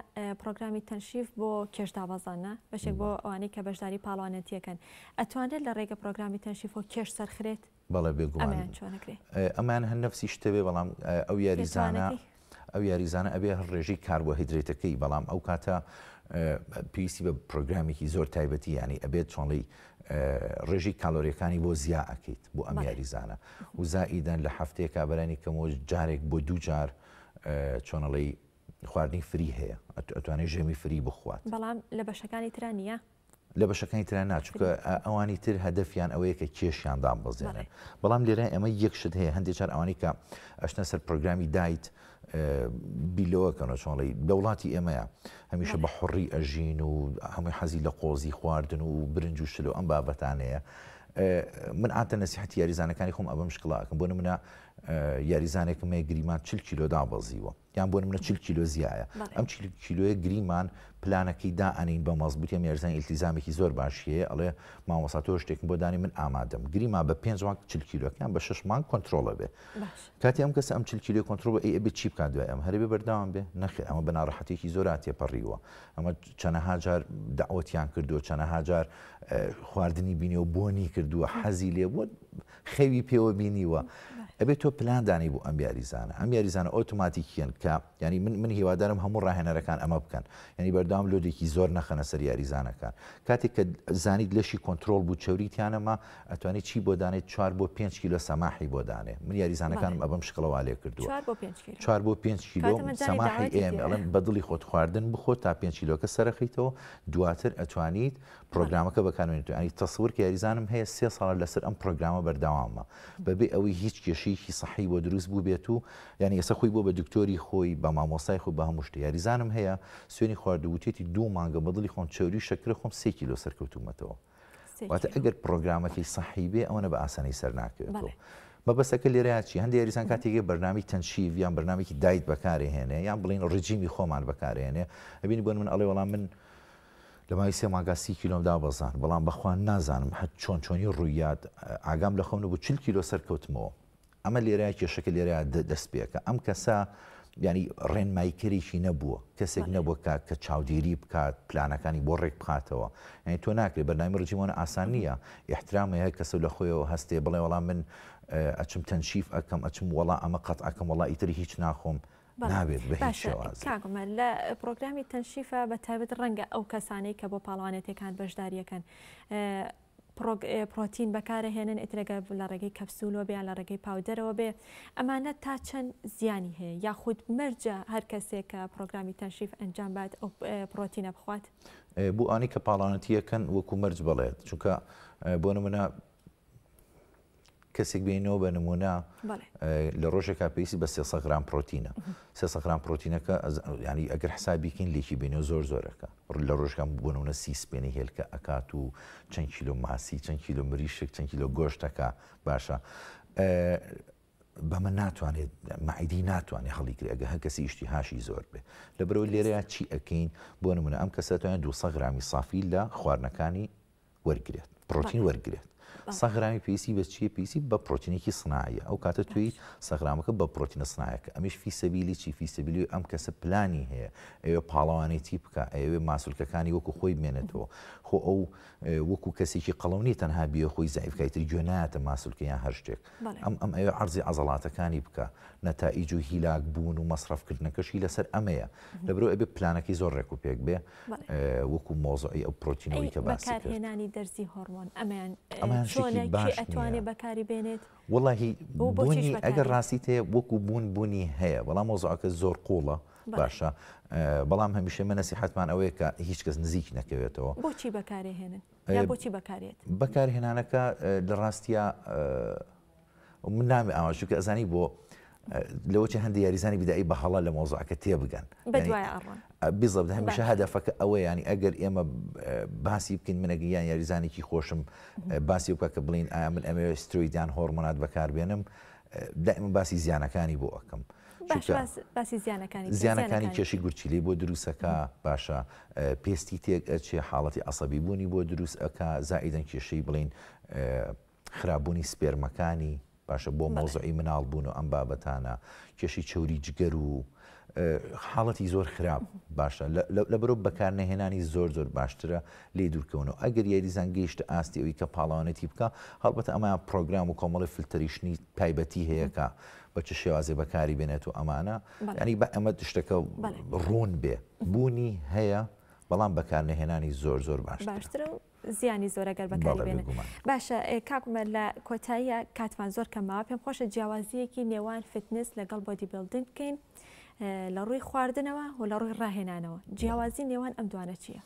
پرۆگرامی تەنشیف بۆ کێش دابەزاندنە، بەشێک بۆ ئەوانەی کە بەشداری پاڵەوانێتییەکەن. ئەتوانرێت لە ڕێگە پرۆگرامی تەنشیفەوە کێش سەرخرێت؟ بەڵێ بێگومان. ئەمەیان چۆن ئەکرێ؟ ئەمەیان هەر نەفسی شتە بێ بەڵام ئەو یاریزانە ئەو یاریزانە ئەبێ هەر ڕێژەی کاربۆهیدرێتەکەی بەڵام ئەو کاتە پێویستی بە پرۆگرامێکی زۆر تایبەتی ینی ئەبێت چۆنڵی ڕێژەی کالۆریەکانی بۆ زیا ئەکەیت بۆ ئەم یاریزانە و زائیدەن لە هەفتەیەکا بەرانی کەمەوە جارێک بۆ دوو جار چۆنەڵی خواردنی فری هەیە ئەتوانێت ژەمی فری بخوات بەڵام لە بەشەکانی ترا نییە لە بەشەکانی ترا نا چونکە ئەوانی تر هەدەفیان ئەوەیە کە کێشیان داببەزێنن بەڵام لێرە ئێمە یەک شت هەیە هەندێک جار ئەوانەی کە ئەشنە سەر پرۆگرامی diet بیر لەوە کەنەوە چۆنڵی لە وڵاتی ئێمەیە هەمیشە بە حڕی ئەژین و هەمووی حەزی لە قۆزی خواردن و برنج و شلو ئەم بابەتانەیە من عاتە نەسیحەتی یاریزانەکانی خۆم ئەبم شکڵاکەم بۆ نمونە یاریزانێکم هەیە گریمان 40 کیلۆ دابەزیوە یان بۆ نمونە 40 کیلۆ زیایە ئەم 40 کیلۆیە گریمان پلانەکەی دائەنین بە مەزبوتی ئەم یاریزان ئیلتیزامێکی زۆر باشی هەیە ئەڵێ مامۆستا تۆ شتێکم بۆ دانی من ئامادەم گریمان بە پێنج مانگ 40 کیلۆکەیان بە شەش مانگ کۆنترۆڵە بێ کاتی ئەم کەسە ئەم 40 کیلۆی کۆنترۆڵ بێ ئەی ئەبێ چی بکات دوای ئەم هەرەبێ بەردەوام بێ نەخێر ئەمە بە ناڕەحەتێکی زۆرا تێپەڕیوە ئەمە چەنەها جار دەعوەتیان کردووە چەنەها جار خواردنی بینیوە بۆنی کردووە حەزی لێ بووە خەوی پێوە بینیوە ئەبێت تۆ پلان دانی بۆ ئەم یاریزانە ئەم یاریزانە ئۆتۆماتیکیەن کە ینی من من هیوادارم هەموو ڕاهێنەرەکان ئەمە بکەن ینی بەردەوام load ێکی زۆر نەخەنە سەر یاریزانەکان کاتێک کە زانیت لەشی کۆنترۆڵ بوو چەوری تیانەما ئەتوانی چی بۆ دانێت چوار بۆ پێنج کیلۆ سەماحی بۆ دانێ من یاریزانەکانم ئەبەم شکڵەوە لێ کردووە چوار بۆ پێنج کیلۆ سەماحی ئێمە ئەڵێم بە دڵی خۆت خواردن بخۆ تا پێنج کیلۆکە سەرەخیتەوە دواتر ئەتوانیت پرۆگرامەکە بەکاربێنیت یانی تەسەور کە یاریزانم هەیە سێ ساڵە لەسەر ئەم پرۆگرامە بەردەوامە بەبێ ئەوەی هیچ کێشەیەکی سەحی بۆ دروست بووبێت و یانی ئێستا خۆی بۆ بە دکتۆری خۆی بە مامۆستای خۆی بە هەموو شتێ یاریزانم هەیە سوێنی خواردو وتێتی دوو مانگە بە دڵی خۆم چەوری و شەکرە خۆم سێ کیلۆ سەرکەوتوومەتەوە واتە ئەگەر پرۆگرامەکەی سەحی بێ ئەوەنە بە ئاسانی سەر ناکەوێتەوە مەبەستەکە لێرەیا چی هەندێک یاریزان کاتێک بەرنامەی تەنشیف یان بەرنامێکی diet بەکارهێنێ یان بڵین ڕژیمی خۆمان بەکارهێنێ ئەبینی بۆ من ئەڵێ وەڵام من لە ماوەی سێ مانگا سی کیلۆم دابەزاند، بەڵام بەخوا نازانم هەر چۆن چۆنی ڕوویات، ئاگام لە خۆم نەبوو 40 کیلۆ سەرکەوتمەوە. ئەمە لێرەیە کێشەکە لێرەیە دەست پێکە. ئەم کەسە یانی ڕێنماییکەرێکی نەبووە، کەسێک نەبووە کە کە چاودێری بکات، پلانەکانی بۆ ڕێک بخاتەوە. یانی تۆ ناکرێت بەرنامەی ڕژیم ئەوەنە ئاسان نییە. ئیحترام هەیە هەر کەسە لە خۆیەوە هەستێ بڵێ وەڵا من ئەچم تەنشیف ئەکەم، ئەچم وەڵا ئەمە قەتع ئەکەم، وەڵا ئیتر هیچ ناخۆم. نابێت بە هیچ باشە شێوازێک. کاک عومەر لە پڕۆگرامی تەنشیفە بە تایبەت ڕەنگە ئەو کەسانەی کە بۆ پاڵەوانێتیەکان بەشداریەکەن پڕۆتین بەکارەهێنن ئیتر ئەگەر لە ڕێگەی کەپسولەوە بێ یان لە ڕێگەی powder ەوە بێ ئەمانە تا چەند زیانی هەیە یاخود مەرجە هەر کەسێک کە پڕۆگرامی تەنشیف ئەنجام بات ئەو پڕۆتینە بخوات؟ بۆ ئەوانەی کە پاڵەوانێتیەکەن وەکو مەرج بەڵێ چونکە بۆ نمونە کەسێک بینەوە بە نمونە لە ڕۆژێکا پێویستی بە 300 غرام پرۆتینە 300 غرام پرۆتینەکە ینی ئەگەر حسابیکەین لێکی بینەوە زۆر زۆرەکە لە ڕۆژگەم بۆ نمونە سی سپێنی هێلکە ئەکات و چەند کیلۆ ماسی چەند کیلۆ مریشک چەند کیلۆ گۆشتەکە باشە بەمە ناتوانێت مەعیدەی ناتوانێت هەڵیگرێ ئەگەر هەر کەسی ئیشتیهاشی زۆر بێ لەبەرئەوەی لێرەیا چی ئەکەین بۆ نمونە ئەم کەسە توانێت 200 غرامی سافی لە خواردنەکانی وەرگێت پرۆتین وەرگێت سەغرامی پێویستی بە چیە پێویستی بە پرۆتینێکی سناعیە ئەو کاتە توی سەغرامەکە بە پرۆتینە سناعەکە ئەمیش فی سەبیلی چی فی سەبیلی ئەم کەسە پلانی هەیە ئەوێ پاڵەوانێتی بکە ئەوێ ماسولکەکانی وەکو خۆی بمێنێتەوە خۆ ئەو وەکو کەسێکی قەڵەو نیە تەنها بیە خۆی زەعیف کا ئیتر گوێ نایەتە ماسولکە یان هەر شتێک ئەم ئەم ئەوێ عەرزی عەزەڵاتەکانی بکا نەتائیج و هیلاک بوون و مەسرەف کردنەکەشی لەسەر ئەمەیە لەبەرئەوە ئەبێ پلانەکەی زۆر ڕێک و پێک بێ وەکو مۆزعی ئەو پرۆتینەوەی کە باسی کرد. بەکارهێنانی دەرزی هۆرمۆن ئەمەیان ئەمەیان چۆنە شتێکی کێ باش ئەتوانێ نییە. بەکاری بێنێت وەڵاهی و بۆچیش بوونی ئەگەر بەکاری ڕاستیت هەیە وەکو بوون بوونی هەیە بەڵام مۆزعەکە زۆر قوڵە باشە بەڵام هەمیشە ئێمە نەسیحەتمان ئەوەیە کە هیچ کەس نزیک نەکەوێتەوە. بۆچی بەکارێهێنن یا بۆچی بەکارێت؟ بەکارهێنانەکە لە ڕاستیا من نامێ ئاوا چونکە ئەزانی بۆ لەوە چ هەندی یاریزانی بدایی بە هەڵە لە مۆزعەکە تێبگەن بەدوای ئەڕۆن بزەبت هەمیشە هەدەفەکە ئەوە ینی ئەگەر ئێمە باسی بکەین منەگە یان یاریزانێکی خۆشم باسی بکە کە بڵین ئایا من ئەمەوێ سترۆیدیان هۆرمۆنات بەکاربێنم دائما باسی زیانەکانی بۆ ئەەکەم باسی زیانەکانی زیانەکانی کێشی گورچیلەی بۆ دروستەکە باشە پێستی تێک ئەچێ حاڵەتی عسەبی بوونی بۆ دروست ئەک زائیدەن کێشەی بڵین. خراپبوونی سپێرمەکانی باشە بۆ مەوزوعی مناڵ بوون و ئەم بابەتانە، کێشەی چەوری جگەر و حاڵەتی زۆر خراپ باشە لەبەرو بەکارنەهێنانی زۆر زۆر باشترە لێی دوورکەونەوە ئەگەر یاریزان گەیشتە ئاستی ئەوی کە پاڵەوانێتی بکە هەڵبەتە ئەمە پرۆگرام و کۆمەڵی filtration ی تایبەتی هەیە کە بە چ شێوازێ بەکاری بێنێت و ئەمانە ینی بە ئەمە شتەکە ڕوون بێ بوونی هەیە بەڵام بەکارنەهێنانی زۆر زۆر باشترە زیانی زۆرە گەر بەکاری بێنن. باشە کاک عومەر لە کۆتاییە کاتمان زۆر کەم ماوە پێم خۆشە جیاوازیەکی نێوان fitness لەگەڵ body building بکەین لە ڕووی خواردنەوە و لە ڕووی ڕاهێنانەوە جیاوازی نێوان ئەم دوانە چییە؟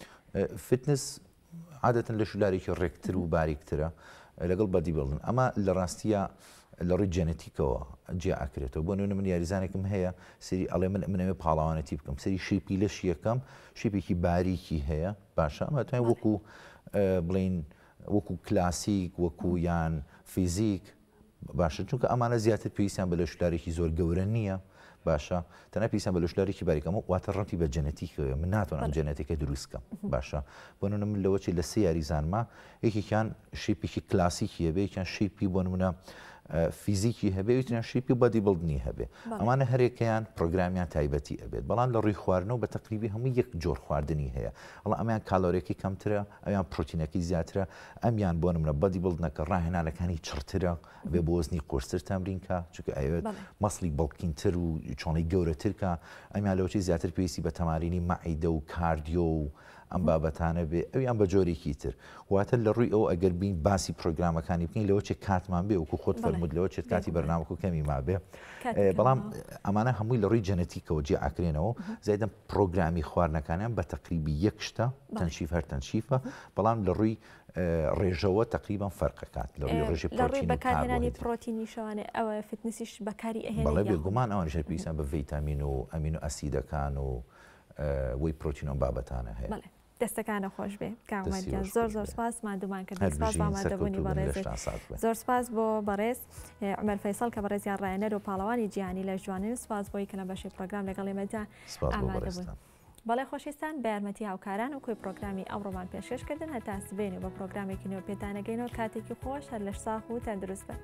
fitness عادەتەن لەش و لارێکی ڕێکتر و باریکترە لەگەڵ body building ئەمە لە ڕاستیە لە ڕووی جێنەتیکەوە جیا ئەکرێتەوە بۆ نمونە من یاریزانێکم هەیە سری ئەڵێ من منەوێ پاڵەوانەتی بکەم سری shape ی لەش یەکەم shape ێکی باریکی هەیە باشە ئەمە توانین وەکو بڵین وەکو کلاسیک وەکو یان physique باشە چونکە ئەمانە زیاتر پێویستیان بە لەشولارێکی زۆر گەورە نییە باشە تەنها پێویستیان بە لەشولارێکی باریکەمە واتە ڕەتی بە جەنەتیکەوە من ناتوانم ئەم جەنەتێکە دروست کەم باشە بۆ نمونە من لەوە چی لە سێ یاریزانما یەکێکیان shape ێکی کلاسیکی هەبێ یەکیان shape ی بۆ نمونە physique ی هەبێ وتیان shape ی body building ی هەبێ ئەمانە هەرێکەیان پرۆگرامیان تایبەتی ئەبێت بەڵام لە ڕووی خواردنەوە بە تەقریبی هەموو یەک جۆر خواردنی هەیە ئەڵ ئەمیان کالۆرێکی کەمترە ئەویان پرۆتینەکەی زیاترە ئەمیان بۆ نمونە body building ەکە ڕاهێنانەکانی چڕترە بێ بۆ وەزنی قورستر تەمرین کا چونکە ئەیەوێت muscle ی bulking تر و چۆنی گەورەتر کا ئەمیان لەوەی زیاتر پێویستی بە تەمارینی مەعیدە و cardio و ئەم بابەتانە بێ ئەویان بە جۆرێکی تر واتە لە ڕووی ئەو ئەگەر بین باسی پرۆگرامەکانی بکەین لەوە چێ کاتمان بێ وەکو خۆت فەرمووت لەوە چێت کاتی بەرنامەکە کەمی مابێ بەڵام ئەمانە هەمووی لە ڕووی جەنەتیکەوە جێ ئاکرێنەوە زیادەم پرۆگرامی خواردنەکانیان بە تەقریبی یەک شتە تەنشیف هەر تەنشیفە بەڵام لە ڕووی ڕێژەوە تقریبا فەرقەکات لە ڕووی ڕێژەی پرۆتین بەکارهێنانی پرۆتینی شەوانێ ئەوە fitness یش بەکاری ئەهێنێت بەڵێ بێگومان ئەوانیش هەر پێویستیان بە ڤیتامین و ئەمینۆ ئەسیدەکان و whey protein و بابەتانە هەیە. بەڵێ دەستەکانە خۆش بێ کاک عومەر گیان زۆر زۆر سپاس ماندوومان کردن سپاس بۆ ئامادەبوونی بەڕێزت زۆر سپاس بۆ بەڕێز عومەر فەیسەڵ کە بەڕێزیان ڕایەنەر و پاڵەوانی جیهانی لەش جوانین سپاس بۆی کە لە بەشی پرۆگرام لەگەڵ ئێمەدا ئامادە بوون. بەڵێ خۆشەویستان بە یارمەتی هاوکاران و کۆی پرۆگرامی ئەمڕۆمان پێشکەش کردن هەتا سبەینێ بە پرۆگرامێکی نوێ پێتانەگەینەوە کاتێکی خۆش هەر لەش ساغ و تەندروست بن.